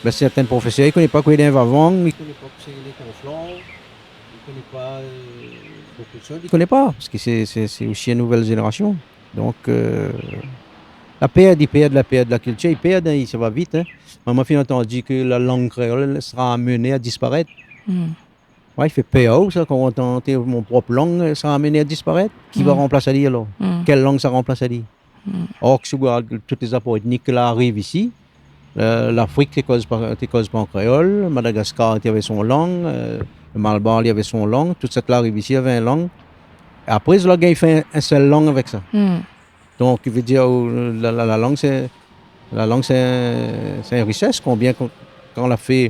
bin, sèrtin profésèr, i koné pa kosa i lé in vavang, i koné pa kosa i lé konflan, i koné pa, euh, bonpé de shoz, i koné pa, parske sé, sé, sé osi in nouvèl zénérasion. Donk, euh, la pèrd, i pèrd, la pèrd, la kiltir, i pèrd, in, i sava vit, in. Moin, moin la fine antandi ke la lang kréol sra amené a disparèt. Mm. Oué, i fé pèr, sa, kan ou antann mon prop lang, euh, sra amené a disparèt. Ki va ranplas ali, alor ? Mm. Kèl lang sa ranplas ali ? Mm. Or, ke si ou gard tout lé zapor étnik ke la ariv isi, euh, Lafrik té koz pa, té koz pa an kréol, Madagaskar té avé son lang, euh, le Malbar, li avé son lang, tout sat la ariv isi, avé in lang. É apré, zot la gingn fé in, in sèl lang avèk sa. Mm. Donk, i vé dir, euh, la, la, la lang, sé, la lang, sé, sé in risès. Konbien, kan, kan la fé,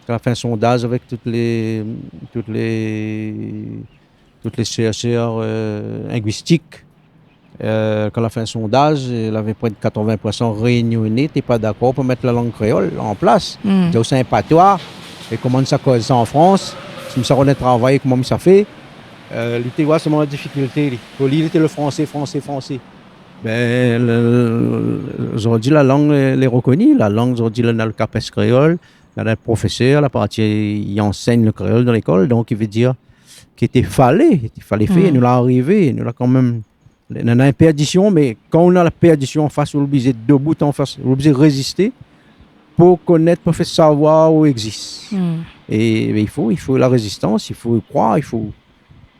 kan la fé in sondaz avèk tout lé, tout lé, tout lé shèrshèr, euh, lingwistik, euh, kan la fé in sondaz, lavé pré de katrovin pour san Rényoné té pa dakor pou mèt la lang kréol an plas. Mm. Donk, sé in patoi. É koman sa koz sa an Frans ? Si mi sa rod in travay, koman mi sa fé ? Euh, li té voi solman la difikilté, li. Pou li, li té le fransé, fransé, fransé. Bin, le, le, zordi, la lang, euh, lé rekoni. La lang, zordi, la, na le CAPES kréol, la, na le profésèr, la parti, i ansègn le kréol dan lékol. Donk, i vé dir ke té falé, té falé fé, nou la arivé, nou la kanmèm, na, na in pèrdision, mé kan ou na la pèrdision an fas, ou lé oblizé debout an fas, ou lé oblizé rézisté pou konèt, pou fé savoir ou égzis. Mm. É, mé i fo, i fo la rézistans, i fo kroir, i fo,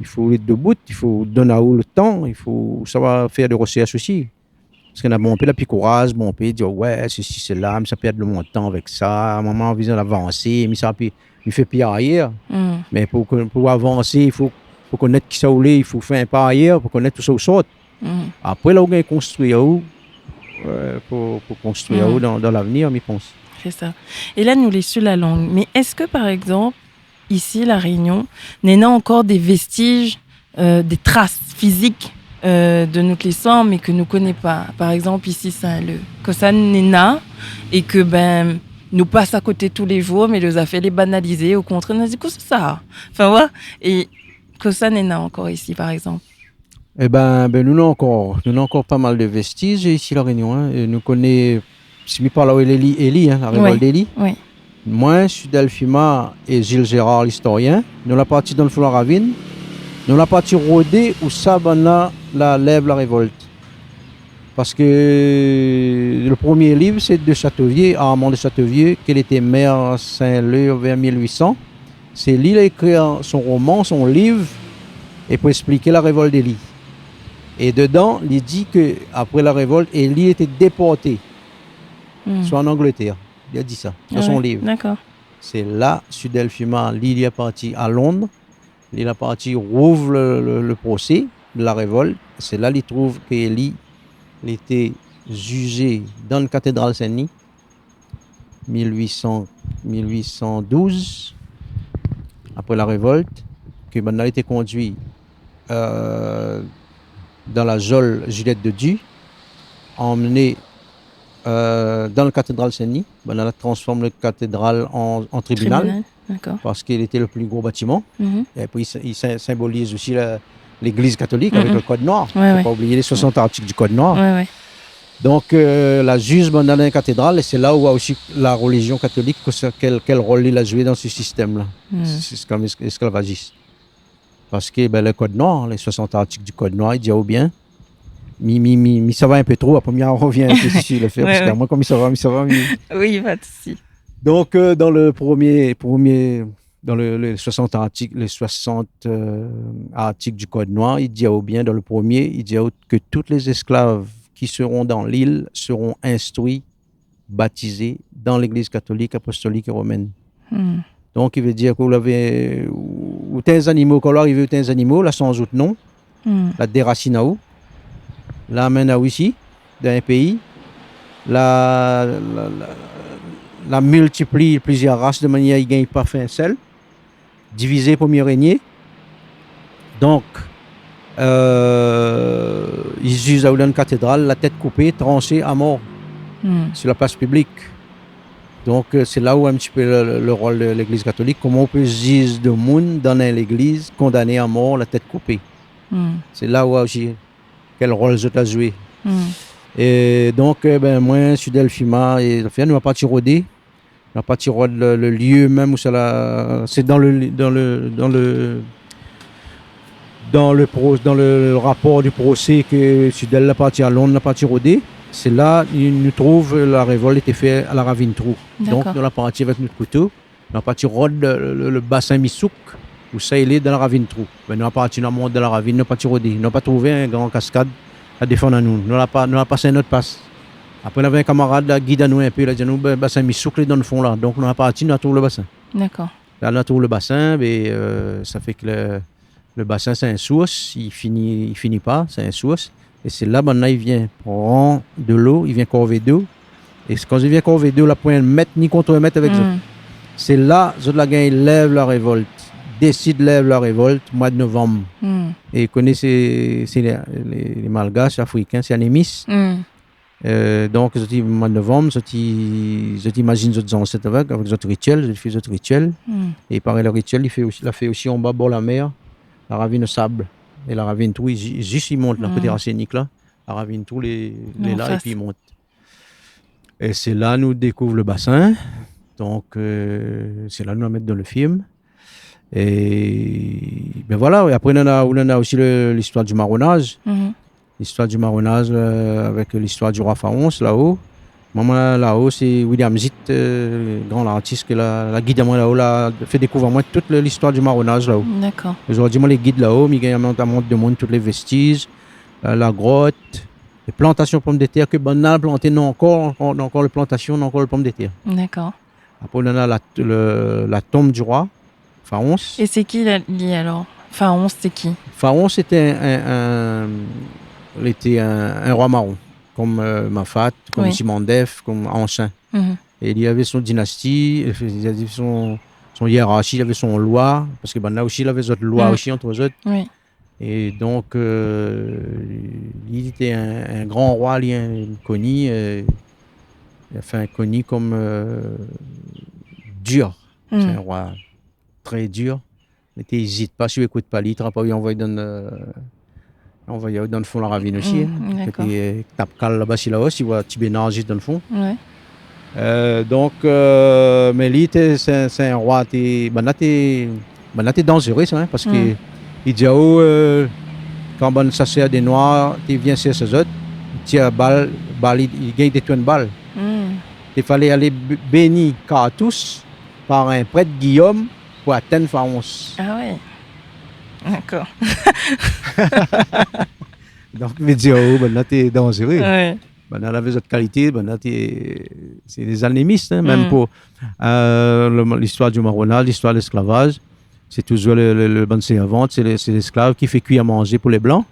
i fo èt debout, i fo donn aou le tan, i fo sava fé de rosèrsh osi. Parske na bonpé la pi kouraz, bonpé i di, oué, sesi, sela, mi sa pèrd mon tan avèk sa, moin, moin la anvi avansé, mi sa pi, mi fé pi aryèr. Mm. Mé pou ke, pou avansé, i fo, pou konèt kisa ou lé, i fo fé in pa aryèr, pou konèt ousa ou sort. Mm. Apré, la ou gingn konstrui aou, euh, pou, pou konstrui aou dan, dan lavnir, mi pans. Sé sa. É la, nou lé su la lang. Mé èske, par égzanp, isi, La Rényon, néna ankor dé vèstij, euh, dé tras fizik, euh, de nout lé san, mé ke nou koné pa ? Par égzanp, isi, Sin-Lé. Kosa néna, é ke, bin, nou pas a koté tou lé zour, mé lé zafèr lé banalizé, o kontrèr, nou di, kosa sa ? Anfin, oué. É kosa néna ankor isi, par égzanp ? Ébin, bin, nou na ankor, nou na ankor pa mal de vèstij isi La Rényon, in. É nou koné, si mi parl aou, Élie, Élie, in, la révolt d'Élie. Oui. Moin, Sudel Fuma é Gilles Gérard, listorien, nou la parti dan le fon la ravine, nou la parti rodé ousa banna la lèv la révolt. Parske le promié liv, sé de Châteauvieux, Armand de Châteauvieux, ke li té mèr Sin-Lé vèr mil uit san. Sé li la ékri son roman, son liv, é pou èksplik la révolt d'Élie. É dedan, li di ke apré la révolt, Élie lété déporté, soi an Anglétèr. Li la di sa dan son liv. Dakor. Sé la, Sudel Fuma, li, li la parti a Londres, li la parti rouv le, le, le prosé de la révolt. Sé la, li trouv ke Élie, li lété jijé dan le katèdral Sin-Dni, mil uit san, mil uit san douz, apré la révolt, ke banna lété kondui, euh, dan la zol Juliette de Dieu, anmené, euh, dan le katèdral Sin-Dni. Banna la transform le katèdral an, an tribinal. Tribinal, dakor. Parske li lété le pli gro batiman. Mhm. É pi, i, i sin-, sinboliz osi la, légliz katolik avèk le kod noir. Oué, oué. Fo pa oublié lé soisant artik du kod noir. Oué, oué. Donk, euh, la jij banna dan la katédral, é sé la ou voi osi la relizion katolik, kosa, kèl, kèl rol li la zoué dan se sistèm-la. Hmm. Sé, sé kom ès-, esklavajis. Parske, bin, le kod noir, lé soisant artik du kod noir, i di aou bien. Mi, mi, mi, mi sava in pé tro, apré mi arvien in pé si le fé, parske moin, kom mi sava, mi sava, mi... Oui, pa de sousi. Donk, euh, dan le promié, promié, dan le, le soisant artik, lé soisant, euh, artik du kod noir, i di aou bien, dan le promié, i di aou ke tout lé zesklav ki seron dan lil seron instrui, batizé dan légliz katolik, apostolik é romèn. Hmm. Donk, i vé dir ke ou lavé, ou, ou té in zanimo, kan ou la arivé, ou té in zanimo, la sanz out non, Hmm. la dérasine aou, la amenn aou isi, dan in péi, la, la, la, la miltipli plizièr ras de manièr i gingn pa fé in sèl, divizé pou mié régné. Donk, euh, i ziz aou dan in katédral, la tèt koupé, transé, a mor, Hmm. sur la plas piblik. Donk, euh, sé la ou in ti pé le, le, le rol de légliz katolik, koman ou pé ziz demoun dan in légliz, kondané a mor, la tèt koupé. Hmm. Sé la ou osi kèl rol zot la zoué. Hmm. É donk, euh, bin, moin, Sudel, Fima, é zafèr, nou la parti rodé. Nou la parti rod le, le lieu mèm ousa la, sé dan le, dan le, dan le, dan le pro-, dan le rapor du prosé ke Sudel la parti a Lond, la parti rodé. Sé la, nou, nou trouv la révolt lété fé a la Ravine Trou. Donk, Dakor. nou la parti avèk nout kouto. Nou la parti rod le, le, le basin Misouk, ousa i lé dan la Ravine Trou. Bin, nou la parti, nou la mont dan la ravine, nou la parti rodé. Nou la pa trouvé in gran kaskad a défann anou. Nou la pa, nou la pas in not pas. Apré, navé in kamarad la gid anou in pé, la di anou, bin, basin Misouk lé dan le fon la. Donk, nou la parti, nou la trouv le basin. Dakor. La, nou la trouv le basin, mé, euh, sa fé ke le, le basin, sé in sours, i fini, i fini pa, sé in sours. É sé la, banna i vien pran dolo, i vien korvé dolo. É sé kan zot i vien korvé dolo, la poin mèt ni kontrmèt avèk zot. Hmm. Sé la, zot la gingn lèv la révolt, désid lèv la révolt, moi de novanm. Hmm. É koné sé, sé lé, lé, lé Malgash, Afrikin, sé animis. Hmm. Euh, donk, zot i, moi de novanm, zot i, zot i imazine zot zansèt avèk, avèk zot ritièl, zot i fé zot ritièl. Hmm. É parèy, le ritièl, i fé osi, la fé osi anba bor la mèr, la ravine o sab. É la Ravine Trou, i zi-, zis i mont la, Hmm. koté Rasénik la. La Ravine Trou, lé, lé la, épi i mont. É sé la nou dékouv le basin. Donk, euh, sé la nou la mèt dan le film. É bin voilà, é apré, nou néna, nou néna osi le, listoir du maronaz. Mhm. Listoir du maronaz, euh, avèk listoir du roi Faons, laò. Moin, moin, laò, sé William Zitt, euh, gran lartis ke la, la gid amoin laò, la fé dékouv amoin tout le, listoir du maronaz laò. Dakor. Zordi, moin lé gid laò, mi gingn amont, amont demoun tout lé vestiz, euh, la grot, lé plantasion pomdetèr ke banna la planté, néna ankor, ankor, ankor lé plantasion, néna ankor lé pomdetèr. Dakor. Apré, nou néna la, le, la tonm du roi Faons. É sé ki la, li, alor ? Faons, sé ki ? Faons lété in, in, in, lété in, in roi maron, kom, euh, Mafat, kom Simandèf, kom Anshin. Mhm. É li lavé son dinasti, euh, li lavé son, son iérarshi, li lavé son loi, parske banna osi, lavé zot loi osi ant zot. Oui. É donk, euh, li lété in, in gran roi, li, in, koni, euh, anfin, koni kom, euh, dir. Hmm. Sé in roi trè dir. Mé té i ézit pa, si ou ékout pa li, i trap aou, i anvoy dan, euh, anvoy aou dan le fon la ravine osi, in. Hmm, dakor. Koté, euh, Tap Kal laba, si laò, si ou voi Ti Bénar zis dan le fon. Ouais. Euh, donk, euh, mé li té, sé, sé in roi, té, banna té, banna té danzéré, sa, in, parske li di aou, euh, kan bann sasèr dé noir té vien sèrsh azot, i tir bal, bal, i, i gingn détourn bal. Hmm. Té falé alé b-, béni kartous par in prèt Giyom pou atenn Faons. Ah ouais. Dakor. Donk, mi di aou, banna té danzéré. Ouais. Banna lavé zot kalité, banna té, sé dé alkimis, in, mèm pou, euh, le, listoir du maronaz, listoir de lesklavaz, sé touzour le, le, le bann sèrvant, sé le, sé lesklav ki fé kui a manzé pou lé blan.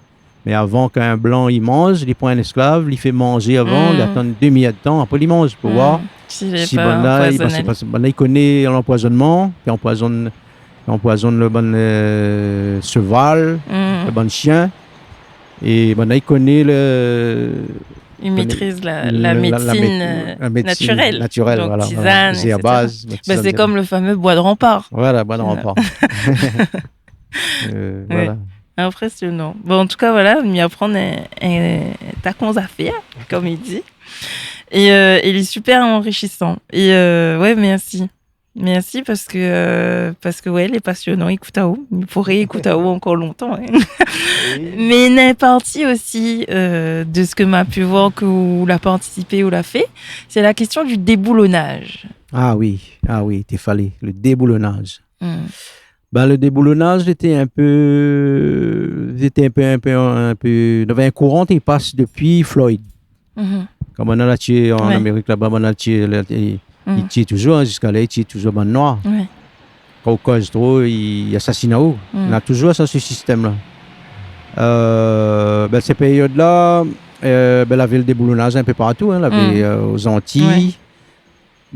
Mé avan k'in blan i manz, li pran in esklav, li fé manzé avan, li atann demi èr d'tan, apré li manz pou voir si banna, parske, parske banna i koné lanpoizonnman, ki anpoizonn, anpoizonn le bann, euh, sheval, le bann shien. É banna i koné le, i koné maîtrise la, la, la médecine, euh, la médecine naturelle. Naturelle, donc, voilà, voilà. Tizane, et cetera. Zèrbaz, ben, c'est comme le fameux bois de Rempart. Voilà, bois de Rempart. Euh, voilà. Impressionnant. Bon, en tout cas, voilà, mi aprann in, in ta konm zafèr, comme il dit. Et, euh, il est super enrichissant. Et, euh, ouais, merci. Merci parce que, euh, parce que, ouais, lé passionnant, ékout aou. Mi pouré ékout aou ankor lontan, in. Oui. Mais néna in parti osi, euh, de ce que ma pu voir ke ou la partisipé, ou la fé, c'est la question du déboulonnage. Ah oui, ah oui, té falé, le déboulonnage. Hmm. Ben, le déboulonnage, lété in pé, lété in pé, in pé, in pé, navé in kouran té i pas dopi Floyd. Mhm. Kan banna la tié an Amérik laba, banna la tié, la, i, i tié touzour, in, ziska la, i tié touzour bann noir. Ouais. Kan ou koz tro, i, i asasine aou. Hmm. Na touzour sa, se sistèm-la. Euh, bin, sé périod-la, euh, bin, lavé le déboulonnaz in pé partou, in, lavé, hmm, euh, aux Antilles. Ouais.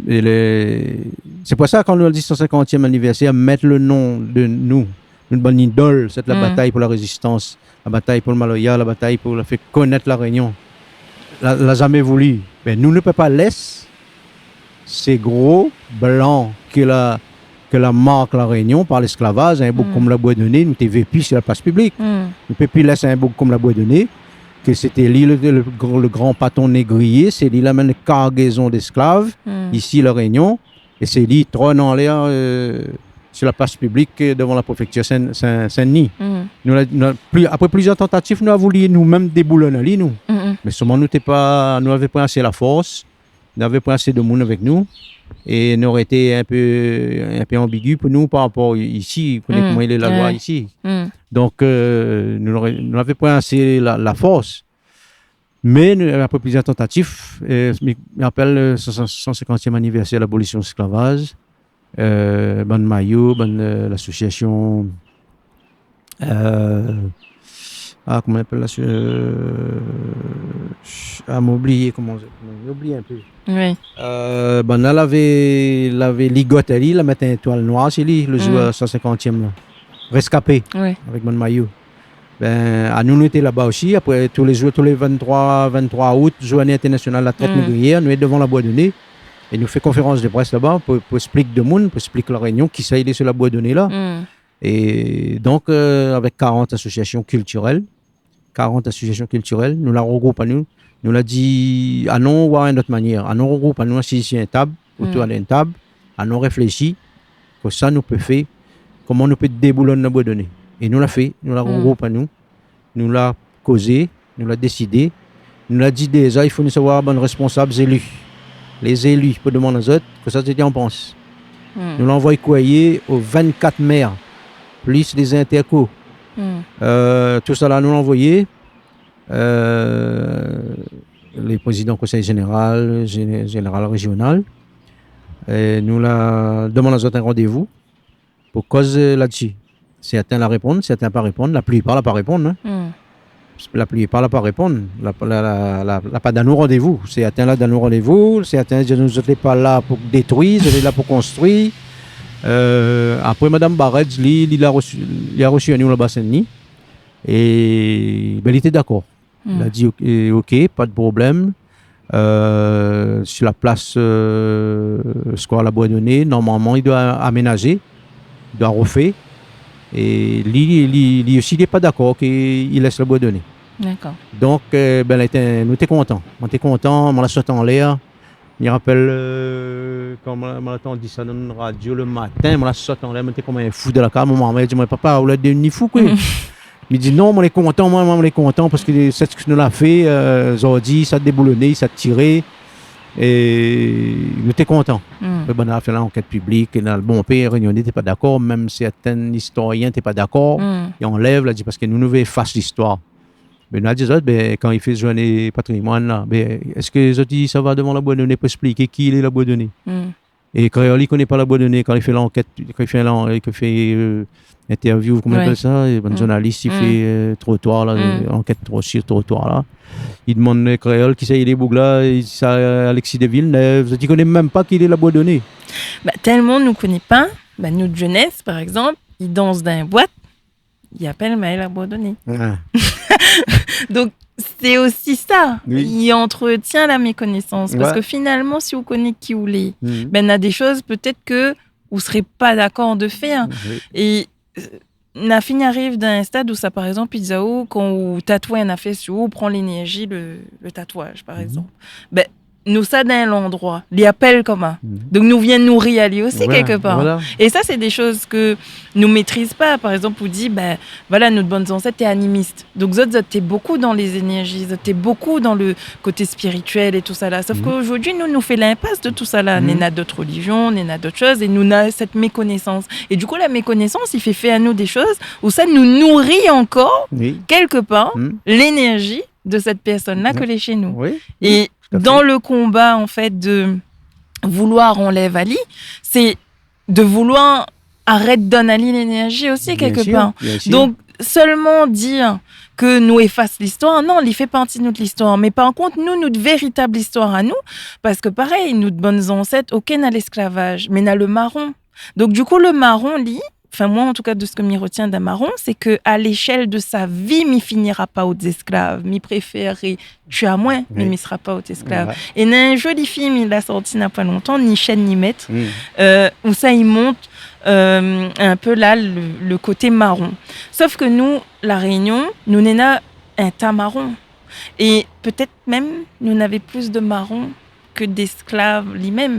É le, sé pou sa, kan nou di san sinkantièm anivèrsèr, mèt le non de nou, nout bann idol, sèt la, hmm, batay pou la rézistans, la batay pou le maloya, la batay pou la fé konèt La Rényon. La, la zamé voulu. Bin, nou, nou pé pa lès sé gro blan ke la, ke la mark La Rényon par lésklavaz, in boug, hmm, konm La Bouédoné, nou té vé pi si la plas piblik. Hmm. Nou pé pi lès in boug konm La Bouédoné, ke sété li le, le gr-, le gran patron négriyé, sé li la amenn kargézon d'ésklav, hmm, isi La Rényon, é sé li trone anlèr, euh, si la plas piblik, euh, dovan la préfèktir Sin-, Sin-, Sin-Dni. Hmm. Nou la, nou la, pli, apré plizièr tantatif, nou la voulu nou mèm déboulonn ali, nou. Hmm. Mé solman nou té pa, nou lavé pa asé la fors, nou lavé pa asé de moun avèk nou, é nou noré été in pé, in pé anbigu pou nou par rapor i-, isi, ou koné, hmm, koman i lé la loi, ouais, isi. Hmm. Donk, euh, nou noré, nou lavé pa asé la, la fors. Mé nou, apré plizièr tantatif, euh, mi, mi rapèl, euh, san, san, san sinkantièm anivèrsèr labolision lésklavaz, euh, bann Mayo, bann, euh, lasosiasion, euh, ah, koman i apèl la, euh, ah, ma oublié koman, ma oublié in pé. Oui. Euh, bann-la lavé, lavé ligot ali, la mèt in toil noir si li, le zour, hmm, san sinkantièm la. Réskapé, oui, avèk bann Mayo. Bin, anou, nou té laba osi. Apré, tou lé zour, tou lé vinn-troi, vinn-troi out, zourné intèrnasional la trèt, hmm, négriyèr, nou lé dovan La Bouédoné. É nou fé konférans de près laba pou, pou ésplik demoun, pou ésplik La Rényon, kisa i lé si La Bouédoné la. Hmm. É donk, euh, avèk karant asosiasion kiltirèl, karant asosiasion kiltirèl, nou la rogroup anou, nou la di, anon oir in not manièr, anon rogroup anou, asiz si in tab, otour, hmm, d'in tab, anon réfléshi, kosa nou pé fé, koman nou pé déboulonn La Bouédoné. É nou la fé, nou la, hmm, rogroup anou, nou la kozé, nou la désidé, nou la di déza, i fo nou sava oir bann résponsab zéli. Lé zéli, pou domann azot, kosa zot i anpans. Hmm. Nou la anvoy kourié o vinn-kat mèr, plis lé zintèrko. Hmm. Euh, tousala, nou la anvoyé, euh, lé prézidan konsèy zénéral, zéné-, zénéral réjional. É nou la domann azot in randévou pou koz, euh, ladsi. Sèrtin la réponn, sèrtin pa réponn, la plipar la pa réponn, in. Hmm. La plipar la pa réponn, la, la, la, la, la pa donn anou randévou. Sèrtin la donn anou randévou, sèrtin di anou, zot lé pa la pou détrui, zot lé la pou konstrui. Euh, apré, madam Barèt, li, li la resi, li la resi anou laba Sin-Dni. É, bin, li té dakor. Hmm. La di, OK, OK, pa de problèm. Euh, si la plas, euh, Square La Bouédoné, normalman, i doi aménazé, i doi rofé. É li, li, li osi, li lé pa dakor ke i lès La Bouédoné. Dakor. Donk, euh, bin, la té, nou té kontan. Moin té kontan, moin la sot anlèr. Mi rapèl, euh, kan moin, moin la tandi sa dan in radio le matin, moin la sot anlèr, moin té konm in fou dan la kaz, mon momon la di amoin, « Papa, ou la devni fou, koué ? » Mi di, « Non, moin lé kontan, moin, moin lé kontan, parske sèt sak nou la fé, euh, zordi, sa débouloné, sa tiré, é nou té kontan. » Hmm. Apré, bann la fé lankèt piblik, é la, bon, pé Rényoné té pa dakor, mèm sèrtin istorien té pa dakor. Hmm. I anlèv, la di, parske nou, nou vé éfas listoir. Bin, nou la di azot, bin, kan i fé zourné patrimoine la, bin, èske zot i sava dovan La Bouédoné pou ésplik ki lé La Bouédoné ? Hmm. É kréol, i koné pa La Bouédoné, kan i fé lankèt, kan i fé lan-, kan i fé, euh, interview, koman i apèl sa, é bann zournalis, i fé, euh, trotoir la, euh, ankèt tro-, sir trotoir la. I domann, euh, kréol, kisa i lé boug-la, é sa, euh, Alexis de Villeneuve, zot i koné mèm pa ki lé La Bouédoné. Ba, tèlman nou koné pa, ba, nout zénès, par égzanp, i dans dan in boit, i apèl Maël La Bouédoné. Ah. Donk, sé osi sa. Oui. I antretien la mékonésans. Ouais. Parske finalman, si ou koné ki ou lé, bin, na dé shoz pétèt ke ou sré pa dakor de fèr. Oui. É, euh, na fini ariv dan in stad ousa, par égzanp, i di aou, kan ou tatoué in afèr si ou, ou pran lénèrzi le, le tatouaz, par égzanp. Bin, nou sa dan in landroi, li apèl koman. Donk nou vien nouri ali osi, kèlkepar. Voilà. É sa, sé dé shoz ke nou métriz pa. Par égzanp, ou di, bin, voilà, nout bann zansèt té animis. Donk zot, zot té bokou dan lé zénèrzi, zot té bokou dan le koté spirituèl é tousala. Sof ke zordi, nou, nou fé linpas de tousala. Néna dot relizion, néna dot shoz, é nou na sèt mékonésans. É du kou, la mékonésans, i fé fé anou dé shoz ousa nou nouri ankor, kèlkepar, lénèrzi de sèt pèrsone-la ke lé shé nou. Oui. É dan le konba, an fèt, de vouloir anlèv ali, sé de vouloir arèt donn ali lénèrzi osi, kèlkepar. Bien sir, bien sir. Donk, sèlman dir ke nou éfas listoir, non, li fé parti de nout listoir. Mé par kont, nou, nout véritab listoir anou, parske parèy, nout bann zansèt, oké, na lésklavaz, mé na le maron. Donk, du kou, le maron, li, anfin, moin, an tou ka, de sak mi rotien d'in maron, sé ke a léshèl de sa vi, mi finira pa out zésklav, mi préfèr tié amoin, mé mi sra pa out zésklav. Oué. É na in zoli film, li la sorti na poin lontan, Ni shèn ni mèt, ousa i mont, euh, in pé la, le, le koté maron. Sof ke nou, La Rényon, nou néna in ta maron. É pétèt mèm, nou navé plis de maron ke d'ésklav li mèm.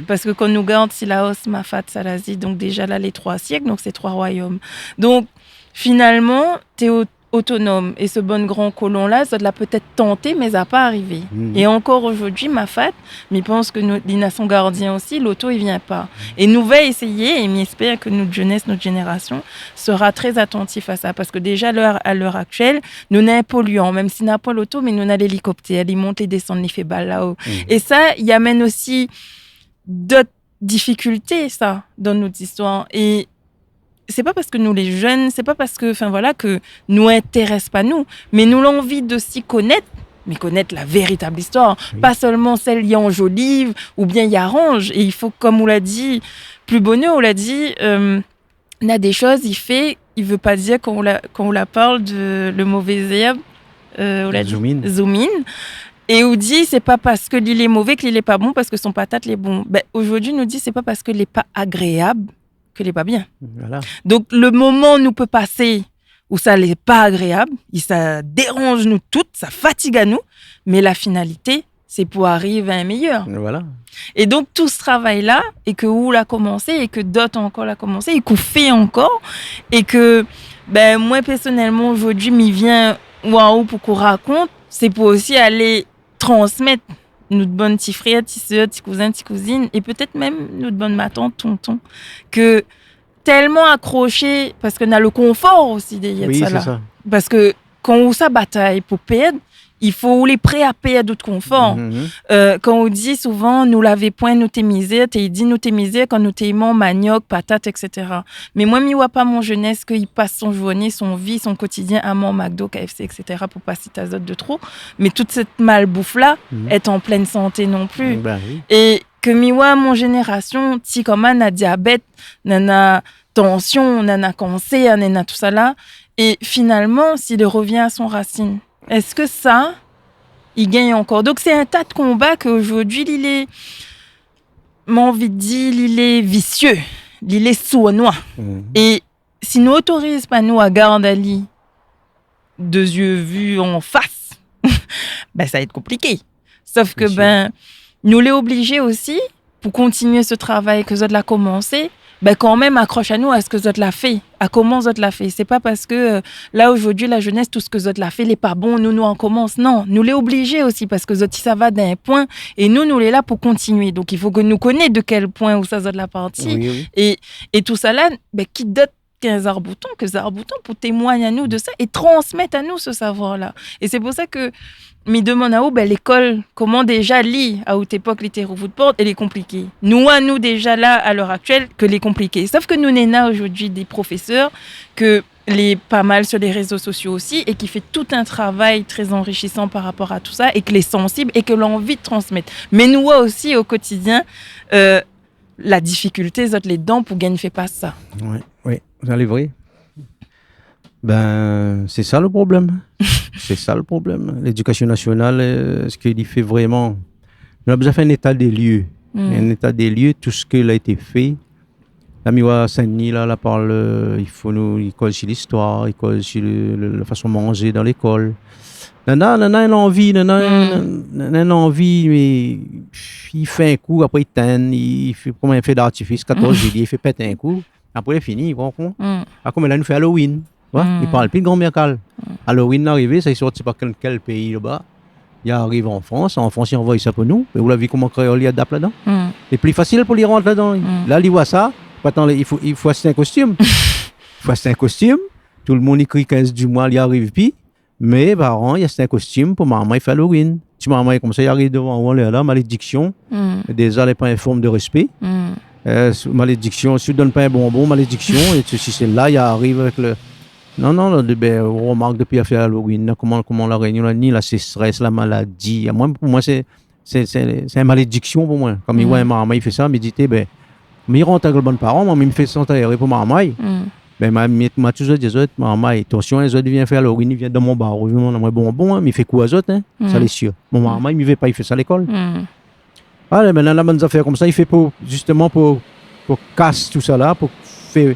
Parske kan nou gard Silaos, Mafat, Salazi, donk déza la, lé troi sièk, donk sé troi roiyom. Donk, finalman, té o-, otonom. É se bann gran kolon la, zot la pétèt tanté, mé sa la pa arivé. É ankor ojourdui, Mafat, mi pans ke nou, li na son gardien osi, loto, i vien pa. É nou va éséyé, é mi éspèr ke nout zénès, nout zénérasion sra trè atantif a sa. Parske déza, a lèr, a lèr aktièl, nou na in polian, mèm si na poin loto, mé nou na lélikoptèr, li mont, li désann, li fé bal laò. É sa, i amenn osi dot difikilté, sa, dan nout zistoir. É sé pa parske nou lé zèn, sé pa parske, anfin, voila, ke nou intérès pa nou, mé nou lanvi de si konèt, mé konèt la véritab listoir, pa sèlman sèl i anzoliv oubien i aranz. É i fo, kom ou la di, pli bonèr, ou la di, euh, na dé shoz i fé, i vé pa dir, kan ou la, kan ou la parl de le mové zèrb, euh, ou la di, zoom in. Zoom in. É ou di, sé pa parske li lé mové ke li lé pa bon, parske son patat lé bon. Bin, ojourdui, nou di, sé pa parske li lé pa agréab ke li lé pa bien. Voila. Donk, le moman nou pé pasé ousa lé pa agréab, é sa déranz anou tout, sa fatig anou, mé la finalité, sé pou ariv a in méyèr. Voila. É donk, tout se travay la, é ke ou la komansé, é ke dot ankor la komansé, é k'ou fé ankor, é ke, bin, moin, pèrsonèlman, ojourdui, mi vien oir aou pou k'ou rakont, sé pou osi alé transmèt nout bann ti frèr, ti sèr, ti kouzin, ti kouzine, é pétèt mèm nout bann matant, tonton, ke tèlman akroshé, parske na le konfor osi dèrièr sa la. Oui, sé sa. Parske kan ou sa batay pou pèrd, i fo ou lé pré a pèrd out konfor. Mhm. Euh, kan ou di souvan, nou lavé poin, nou té mizèr, té i di nou té mizèr kan nou té i manz maniok, patat, et cetera. Mé moin, mi oi pa mon zénès ke i pas son zourné, son vi, son kotidien a manz McDo, K F C, et cetera, pou pa sit azot de tro. Mé tout sèt malbouf la, èt an plèn santé non pli. Bin oui. É ke mi oi mon zénérasion, ti koman na diabèt, nana tansion, nana kansèr, nana tousala. É finalman, si li rovien a son rasine, èske sa i gingn ankor ? Donk, sé in ta de konba ke ojourdui, li lé, mi anvi di, li lé visié, li lé sournoi. Mhm. É si nou otoriz pa nou a gard ali de zié vu an fas, bin, sa va èt konpliké. Sof ke, bien sir, bin, nou lé oblizé osi, pou kontinié se travay ke zot la komansé, bin, kanmèm, akrosh anou a sak zot la fé, a koman zot la fé. Sé pa parske, euh, la, ojourdui, la zénès, tout sak zot la fé lé pa bon, nou, nou akomans. Non, nou lé oblizé osi, parske zot i sava dan in poin, é nou, nou lé la pou kontinié. Donk, i fo ke nou koné de kèl poin ousa zot la parti. Oui, oui. É, é tousala, bin, ki dot k'in zarbouton, ke zarbouton pou témoign anou de sa é transmèt anou se savoir la. É sé pou sa ke mi domann aou, bin, lékol, koman déza li, a out épok, li té rouv out port, é lé konpliké. Nou, anou, déza la, a lèr aktièl, ke lé konpliké. Sof ke nou néna ojourdui dé profésèr ke lé pa mal sur les réseaux sociaux osi é ki fé tout in travay trè anrishisan par rapor a tousa é ke lé sansib é ke la anvi de transmèt. Mé nou oi osi o kotidien, euh, la difikilté zot lé dan pou gingn fé pas sa. Oui, oui, sa lé vré. Bin, sé sa le problèm. Sé sa le problèm. Lédikasion nasional, euh, sak li fé vréman ? Nou la bezoin fé in éta dé lié. Hmm. In éta dé lié, tout sak la été fé. La, mi oi Sin-Dni, la, la parl, euh, i fo nou, i koz si listoir, i koz si le, le, la fason manzé dan lékol. Nana, nana in anvi, nana in, nana in anvi, mé i fé in kou, apré i tinn, i fé konm in fé d'artifis, katorz zilié, i fé pèt in kou, apré lé fini, ou konpran ? Hmm. Akoz la nou fé Halloween, ou oi ? Hmm. I parl pi gran merkal. Hmm. Halloween la arivé, sa i sorti pa kèl, kèl péi laba. I ariv an Frans, an Frans i anvoy sa pou nou. É ou la vi koman kréol i adapt ladan. Hmm. Lé pli fasil pou li rant ladan. Hmm. La, li oi sa, pa tan, i fo, i fo ashté in kostim. I fo ashté in kostim. Tout le moun i kri kinz di moi, li ariv pi. Mé paran i ashté in kostim pou marmay fé Halloween. Ti marmay konmsa, i ariv dovan ou anlèr la, malédiksion. Hmm. Déza, lé pa in form de réspé. Hmm. Euh, sou malédiksion, si ou donn pa in bonbon, malédiksion, é sesi, sela, i ariv avèk le, non, non, la, de, ben, ou romark dopi afèr Halloween, la, koman, koman La Rényon, la, ni la sésrès, la maladi. Amoin, pou moin, sé, sé, sé, sé in malédiksion pou moin. Kan mi voi in marmay i fé sa, mi di, té, ben, mi rant avèk le bann paran, moin, mi fé sa antéré pou marmay. Mm. Ben, ma, mi, ma touzour di azot, marmay, atansion, zot i vien fé Halloween, i vien dan mon baro, i vien donn amoin bonbon, hein, mi fé kou azot, hein, sa lé sir. Mon marmay, mi vé pa i fé sa lékol. Mm. Alé, mintnan, la bann zafèr konmsa, i fé pou, zisteman pou, pou kas tousala, pou fé,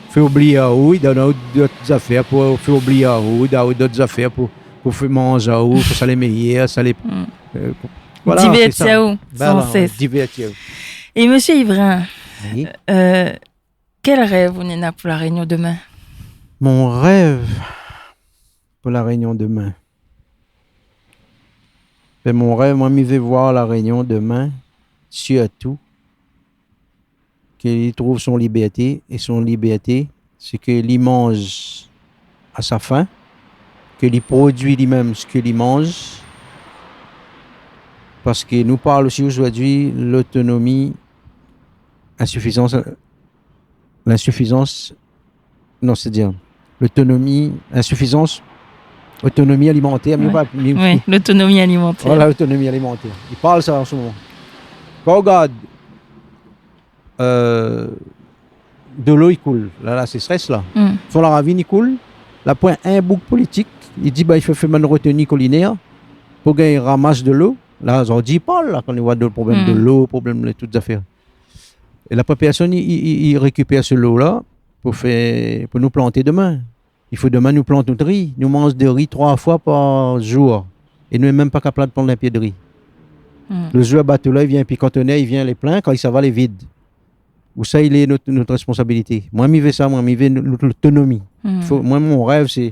fé oublié aou, i donn aou dot zafèr, pou fé oublié aou, i donn aou dot zafèr pou, pou fé manz aou, pou sa lé méyèr, sa lé, euh, pou, voilà, sé sa. Divèrti aou, san sès. Voilà, divèrti aou. É mésyé Ivrin, oui, euh, kèl rèv ou néna pou La Rényon domin ? Mon rèv pou La Rényon domin. Ben, mon rèv, moin, mi vé voir La Rényon domin, sirtou, ke li trouv son libèrté, é son libèrté, sé ke li manz a sa fin, ke li produi li mèm sak li manz, parske nou parl osi zordi lotonomi, insifizans, linsifizans, non, sétadir lotonomi, insifizans, otonomi alimantèr, mi pa, mi, oui, lotonomi alimantèr. Voilà, lotonomi alimantèr. I parl sa an se moman. Kan ou gard, euh, dolo i koul, la, la sésrès la. Mm. Fon la ravine i koul, la poin in boug politik i di, ba, i fo fé bann roteni kolinèr pou gingn ramas dolo. La, zordi i parl, la, kan i voi de problèm dolo, problèm de tout zafèr. É la poin pèrsone i, i, i, i rékipèr se lo la pou fé, pou nou planté domin. I fo domin nou plant nout ri. Nou manz de ri troi foi par zour. É nou lé mèm pa kapab plant in pié de ri. Mm. Le zour bato la i vien, pi kontenèr i vien, lé plin, kan i sava, lé vid. Ousa i lé nout, nout responsabilité ? Moin, mi vé sa, moin, mi vé nout, nout lotonomi. Mm. Fo, moin, mon rèv, sé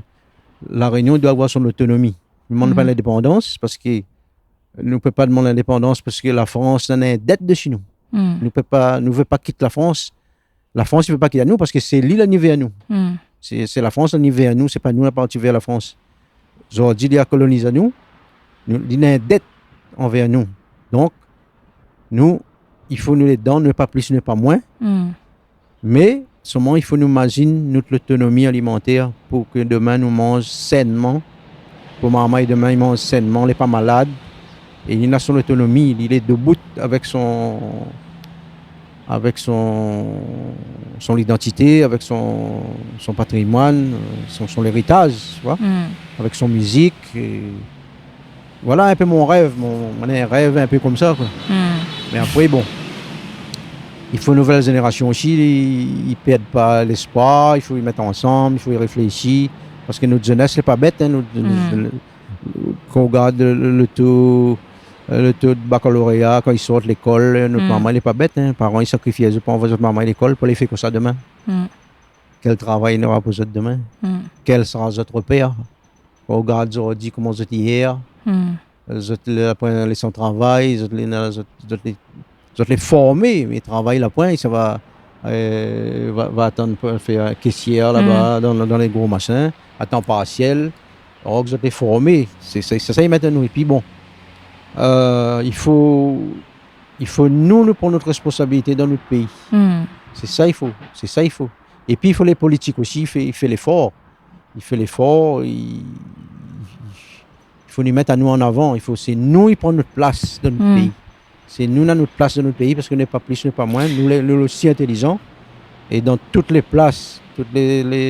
La Rényon i doi avoir son lotonomi. Nou domann pa lindépandans, parske nou pé pa domann lindépandans, parske la Frans néna in dèt dési nou. Mm. Nou pé pa, nou vé pa kit la Frans. La Frans i vé pa kit anou, parske sé li la ni vèr nou. Mm. Sé, sé la Frans la ni vèr nou, sé pa nou la parti vèr la Frans. Zordi, li la koloniz anou, nou, li néna in dèt anvèr nou. Donk, nou, i fo nou lé dedan, nou lé pa plis, nou lé pa moin. Mm. Mé solman, i fo nou mazine nout lotonomi alimantèr pou ke domin nou manz sènman, pou marmay domin i manz sènman, lé pa malad, é li néna son lotonomi, li lé dobout avèk son, avèk son, son lidantité, avèk son, son patrimoine, son, son léritaz, tu vois, avèk son mizik, é voilà in pé mon rèv, mon, mon rèv in pé konmsa, koi. Mm. Mé apré, bon, i fo nouvèl zénérasion osi, i, i pèrd pa léspoir, i fo i mèt ansanm, i fo i réfléshi, parske nout zénès lé pa bèt, hein, nout, nout, kan ou gard le, le, le to, le to de bakaloréa, kan i sort lékol, nout marmay lé pa bèt, hein, paran i sakrifié zot pou anvoy zot marmay lékol, pou alé fé kosa domin ? Mm. Kèl travay nora pou zot domin ? Mm. Kèl sera zot ropèr ? Kan ou gard zordi koman zot i yèr, zot lé la poin lé san travay, zot lé na, zot, zot lé, zot lé formé, mé travay la poin, i sava, euh, va, va atann pou fé késièr laba, dan, dan lé gro mashin, a tan parsièl, alor ke zot lé formé. Sé, sé, sé sa i mèt anou. Épi bon, euh, i fo, i fo nou, nou pran nout responsabilité dan nout péi. Mm. Sé sa i fo, sé sa i fo. Épi i fo lé politik osi, i fé, i fé léfor. I fé léfor, i, i fo nou mèt anou an avan, i fo, sé nou i pran nout plas dan nout péi. Sé nou néna nout plas dan nout péi, parske nou lé pa plis, nou lé pa moin, nou lé, nou lé osi intélizan. É dan tout lé plas, tout lé, lé,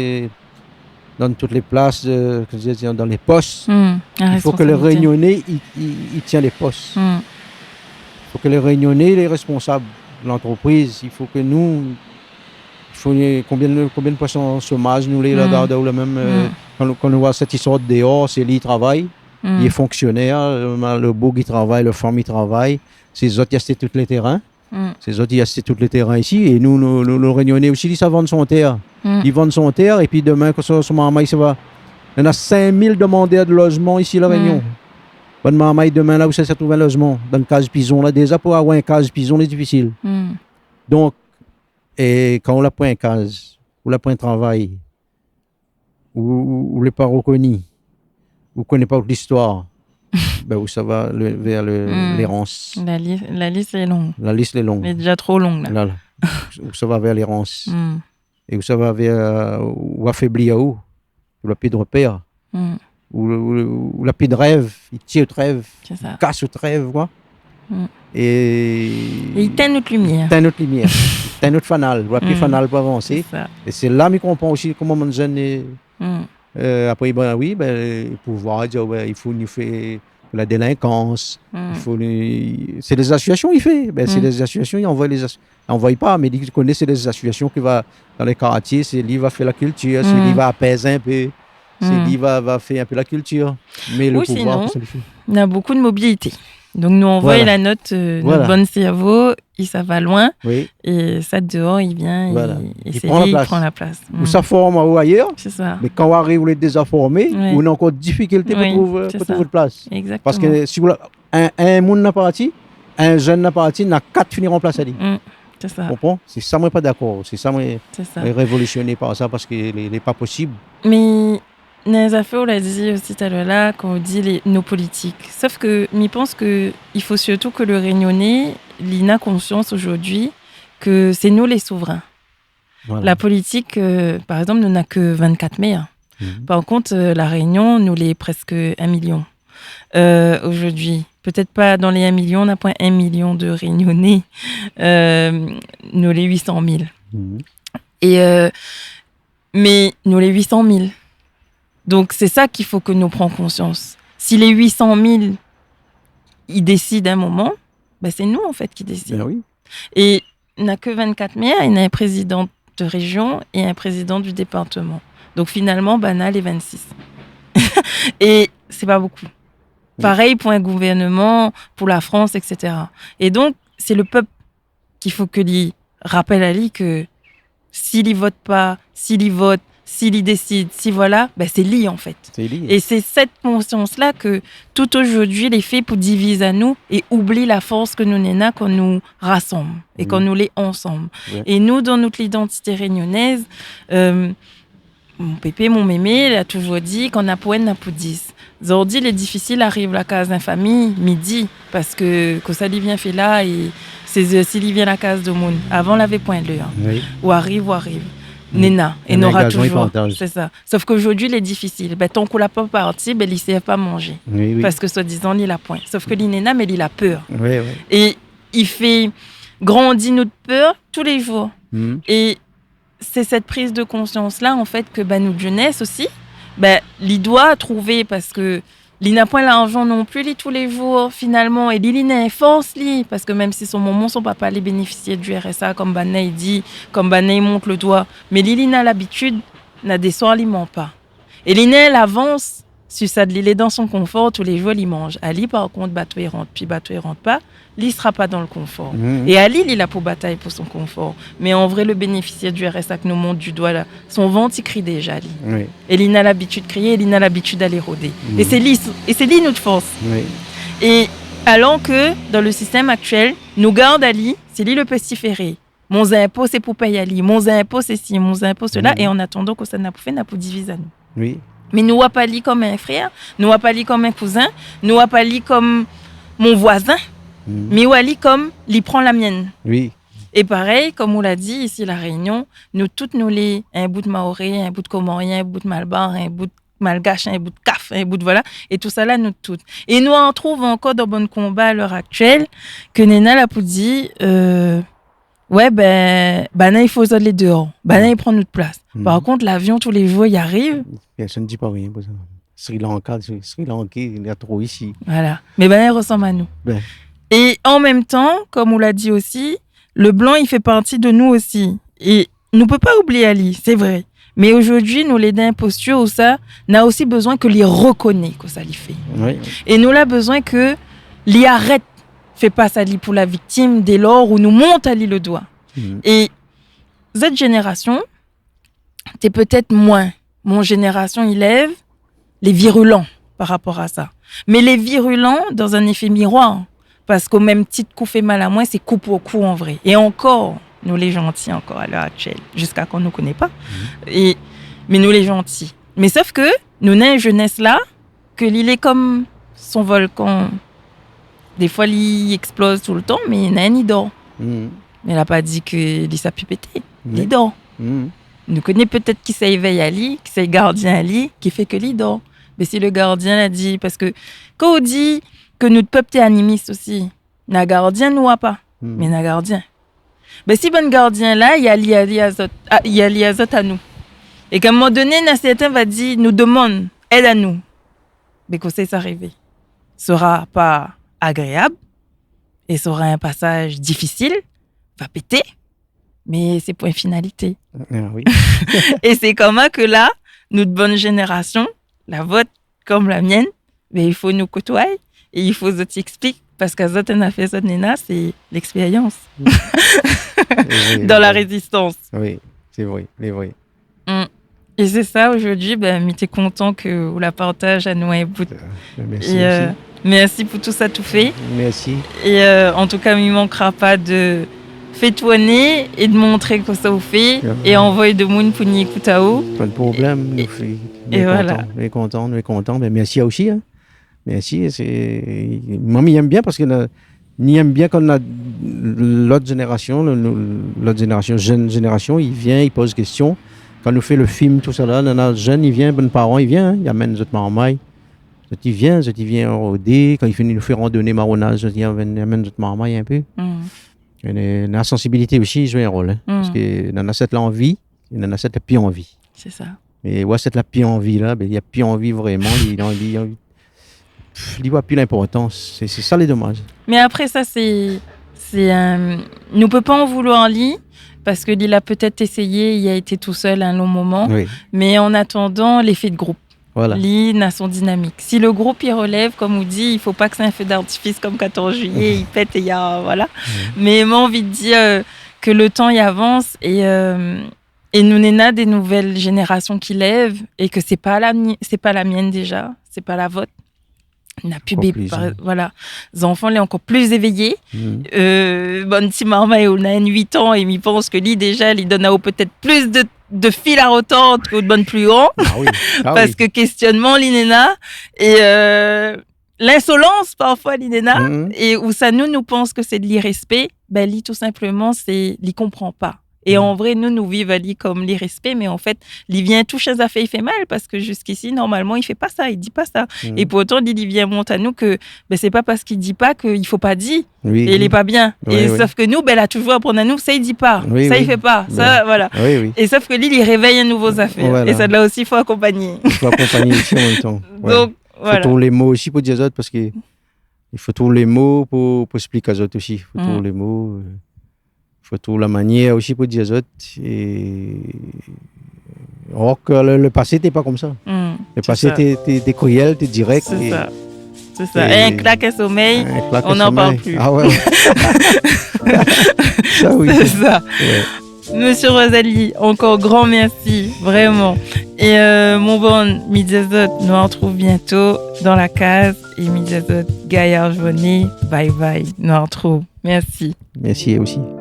dan tout lé plas, euh, koman dir, dan lé pos, i fo ke le Rényoné i, i, i tien lé pos. I fo ke le Rényoné lé responsab de lantrepriz, i fo ke nou, i fo, konbien, konbien de poison somaz nou lé la, gard aou la mèm, euh, kan, kan nou voi sèt i sort déor, sé li i travay, li lé fonksionèr, le, le boug i travay, le fanm i travay, sé zot i ashté tout lé térin. Sé zot i ashté tout lé térin isi, é nou, nou, nou, nou Rényoné osi, li sa vann son tèr. Li vann son tèr, épi domin, kan son, son marmay sava, néna sink mil demandèr de lozman isi La Rényon. Bann marmay domin la, ousa sa trouv in lozman ? Dan kaz pizon la, déza pou avoir in kaz pizon lé difisil. Donk, é kan ou la poin kaz, ou la poin travay, ou, ou, ou lé pa rokoni, ou koné pa out listoir. Ben, ou sava le, vèr le, Hmm. lé rans. La lis, la lis lé long. La lis lé long. Lé déza tro long, la. La, la. Ou sava vèr lé rans. Hmm. É ou sava vèr, ou afébli aou. Ou la pi de répèr. Hmm. Ou, ou, ou la pi de rèv. I tir out rèv. Sé sa. I kas out rèv, koi. Hmm. É É i tinn out limièr. I tinn out limièr. I tinn out fanal. Ou la pi Hmm. fanal pou avansé. Sé sa. É sé la mi konpran osi koman bann jenn é, Hmm. euh, apré, ben oui, ben, pouvoir i di, oh, ben, i fo nou fé la délinkans, Hmm. i fo nou, sé lé zasosiasion i fé. Ben, sé Hmm. lé zasosiasion i anvoy lé as-, anvoy pa, mé li koné sé lé zasosiasion ki va dan lé kartié, sé li va fé la kiltir, sé Hmm. li va apèz in pé, sé Hmm. li va, va fé in pé la kiltir. Mé le Ou pouvoir, sinon, kosa li fé ? Na bonpé de mobilité. Donk nou anvoy Voilà. la not, euh, Voilà. nout bann sèrvo, i sava loin, Oui. é sa déor, i vien, Voilà. i, é I sé pran la li, i plas. pran la plas. Ou Hmm. sa form aou ayèr, Sé sa. mé kan ou ariv, ou lé déza formé, Oui. ou na ankor difikilté pou Oui, trouv, euh, sé pou sa. trouv out plas. Exactement. Parske si ou la, in, in moun la parti, in jenn la parti, na kat fini ranplas ali. Hmm. Sé sa. Konpran ? Sé sa, moin pa dakor. Sé sa, moin, Sé sa. moin révolisioné par sa, parske lé, lé pa posib. Mé néna in zafèr ou la di osi talèr la, kan ou di lé, nos politiques. Sof ke mi pans ke i fo sirtou ke le Rényoné, li na konsians zordi ke sé nou lé souvrin. Voilà. La politik, euh, par égzanp, nou na ke vinn-kat mèr. Mhm. Par kont, euh, La Rényon, nou lé prèsk in milion. Euh, zordi, pétèt pa dan lé in milion, na poin in milion de Rényoné. Euh, nou lé uit san mil. Mhm. É, euh, mé nou lé uit san mil. Donk, sé sa ki fo ke nou pran konsians. Si lé uit san mil, i désid in moman, ben, sé nou, an fèt, ki désid. Ben oui. É na ke vinn-kat mèr, é na in prézidan de réjion é in prézidan du départeman. Donk, finalman, ben, na lé vinn-sis. É sé pa bonpé. Oui. Parèy pou in gouvèrnman, pou la Frans, et cetera. É donk, sé le pèp ki fo ke li rapèl ali ke si li vot pa, si li vot, si li désid, si voilà, ben, sé li, an fèt. Sé li. É sé sèt konsians-la ke tout zordi lé fé pou diviz anou é oubli la fors ke nou néna kan nou rasanm é kan Mm. nou lé ansanm. Ouais. É nou, dan nout lidantité rényonèz, euh, mon pépé, mon mémé, la touzour di, kan na pou inn, na pou dis. Zordi, lé difisil ariv la kaz in fami midi, parske kosa li vien fé la, é sé, si li vien la kaz domoun. Avan, lavé poin lèr. Oui. Ou ariv, ou ariv. Mm. Néna, é nora touzour. In angazman i partaz. Sé sa. Sof ke zordi, lé difisil. Ben, tank ou la pa parti, ben, li sèrv pa manzé. Oui, oui. Parske swadizan, li la poin. Sof ke li néna, mé li la pèr. Oui, oui. É i fé grandi nout pèr tou lé zour. Mm. É sé sèt priz de konsians-la, an fèt, ke, ben, nout zénès osi, ben, li doi trouvé, parske li na poin larzan non pli, li, tou lé zour, finalman, é li, li na in fors, li, parske mèm si son momon, son papa, lé bénéfisièr du R S A, konm banna i di, konm banna i mont le doi, mé li, li na labitid, na dé soir, li manz pa. É li na lavans, si sa, li lé dan son konfor, tou lé zour, li manz. Ali, par kont, bato i rant, pi bato i rant pa, li sra pa dan le konfor. Mhm. É ali, li la pou batay pou son konfor. Mé an vré, le bénéfisièr du R S A ke nou mont du doi la, son vant i kri déza, li. Oui. É li na labitid kriyé, é li na labitid alé rodé. Mhm. É sé li, é sé li nout fors. Oui. É alor ke, dan le sistèm aktièl, nou gard ali, sé li le pestiféré. Mon zinpo, sé pou pèy ali. Mon zinpo, sé si, mon zinpo, sela. Mhm. É an atandan, kosa na pou fé, na pou diviz anou. Oui. Mé nou wa pa li konm in frèr, nou wa pa li konm in kouzin, nou wa pa li konm mon voizin, Mhm. mé wa li konm li pran la mienn. Oui. É parèy, konm ou la di, isi La Rényon, nou tout nou lé in bout Maoré, in bout Komorien, in bout Malbar, in bout Malgash, in bout Kaf, in bout, voilà. É tousala, nou tout. É nou artrouv ankor dan bann konba a lèr aktièl, ke néna la pou di, euh, ouais, ben, banna i fo zot lé déor. Banna i pran nout plas. Mhm. Par kont, lavion, tou lé zour, i ariv. Pèrsone i di pa rien pou sa. Sri Lanka, Sri, Sri Lankais, néna tro isi. Voilà. Mé banna i rosanm anou. Ben. É an mèm tan, konm ou la di osi, le blan, i fé parti de nou osi. É nou pé pa oubliy ali, sé vré. Mé zordi, nou lé dan in postir ousa, na osi bezoin ke li rokoné kosa li fé. Oui. É nou la bezoin ke li arèt fé pas ali pou la viktim, dé lor ou nou mont ali le doi. Mhm. É zot zénérasion, té pétèt moin. Mon zénérasion i lèv, lé virulan par rapor a sa. Mé lé virulan dan in éfé miroir. Parske o mèm tit k'ou fé mal amoin, sé kou pou kou an vré. É ankor, nou lé zanti ankor a lèr aktièl. Ziska kan nou koné pa. Mhm. É, mé nou lé zanti. Mé sof ke nou néna in zénès la, ke li lé konm son volkan, défoi li éksploz toultan, mé néna inn i dor. Mhm. Mé la pa di ke li sa pi pété. Li dor. Mhm. Nou koné pétèt kisa i vèy ali, kisa i gardien ali, ki fé ke li dor. Mé si le gardien la di, parske kan ou di ke nout pèp té animis osi, na gardien nou wa pa, mé na gardien. Mé si bann gardien la, i ali, ali azot, a, i ali azot anou. É k'a in moman doné, na sèrtin va di, nou domann èd anou. Mé kosa sa arivé. Sra pa agréab, é sra in pasaz difisil, va pété, mé sé pou in finalité. Ah oui. É sé konmsa ke la, nout bann zénérasion, la vot, konm la mienn, mé i fo nou kotoiy é i fo zot i éksplik, parske zot néna fé, zot néna, sé lékspérians. Oui, oui. Dan la rézistans. Oui, sé vré, sé vré. Mm. É sé sa, zordi, bin, mi té kontan ke ou la partaz anou in bout. Euh, mèrsi osi. Mèrsi pou tousa ou fé. Mèrsi. É, euh, an tou ka, mi mankra pa de fé tourné é de montré kosa ou fé é anvoy demoun pou ni ékout aou. Pa de problèm, nou fé. É voilà. Nou lé kontan, nou lé kontan. Bin, mèrsi aou osi, in. Mèrsi, sé, moin, mi èm bien parske na, mi èm bien kan na lot zénérasion, le, le, lot zénérasion, jenn zénérasion, i vien, i poz késtion. Kan nou fé le film, tousala, na, na jenn, i vien, bann paran, i vien, in, i amenn zot marmay. Zot i vien, zot i vien rodé, kan i fini nou fé randoné, maronaz, zot i amenn, amenn zot marmay in pé. Mm. É na, na sansibilité osi i zoué in rol, in. Mm. Parske na, na sèt lanvi, é na, na sèt la pi anvi. Sé sa. Mé oué, sèt la pi anvi la, bin, li la pi anvi vréman, li, li, li, pff, li wa pi linportans. Sé, sé sa lé domaz. Mé apré sa, sé, sé, euh, nou pé pa an vouloir ali, parske li la pétèt éséyé, li la été tousèl in lon moman. Oui. Mé an atandan, léfé de group. Voilà. Li na son dinamik. Si le group i relèv, konm ou di, i fo pa ke sé in feu d'artifice konm quatorze juillet, i pèt é i a, voilà. Mhm. Mé moin, anvi de dir, euh, ke le tan i avans é, euh, é nou néna dé nouvèl zénérasion ki lèv é ke sé pa la mi-, sé pa la mienn déza, sé pa la vot. Na pi bé-, par-, voilà. Zanfan lé ankor pli évéyé. Mhm. Euh, bann ti marmay, ou na inn uit an é mi pans ke li, déza, li donn aou pétèt pli de, de fil a retord ke bann pli gran. Ah oui. Ah oui. Parske késtionnman, li néna. É, euh, linsolans, parfoi, li néna, mhm, é ousa nou, nou pans ke sé de lirèspé, bin, li, tou sinploman, sé, li konpran pa. É, mhm, an vré, nou, nou viv ali konm lirèspé, mé an fèt, li vien toush in zafèr i fé mal, parske ziskisi, normalman, i fé pa sa, i di pa sa. Mhm. É pourtan, li, li vien mont anou ke, bin, sé pa parske i di pa ke i fo pa di, oui, é lé pa bien. Oui, oui. Sof ke nou, bin, la touzour aprann anou, sa i di pa, oui, sa i fé pa, sa, voilà. Oui, oui. É sof ke li, li révèy in nouvo zafèr. Voilà. É sa, la osi, i fo akonpagné. I fo akonpagné osi an mèm tan. Ouais. Donk, fo trouv lé mo osi pou dir azot, parske i fo trouv lé mo pou, pou éksplik azot osi. Fo trouv lé mo, euh, fo trouv la manièr osi pou dir azot. É, alor ke le, le pasé té pa konmsa. Le pasé té, té, té kruèl, té dirèk. Sé sa. Sé sa. É in klak, in somèy, in klak, in somèy, on n'en parle plus. Ah ouais. Sa, oui. Sé sa. Ouais. Mésyé Roselli, ankor gran mèrsi, vréman. É, euh, mon bann, mi di azot, nou artrouv bientôt dan la kaz, é mi di azot, gayar zourné, bye bye, nou artrouv. Mèrsi. Mèrsi osi.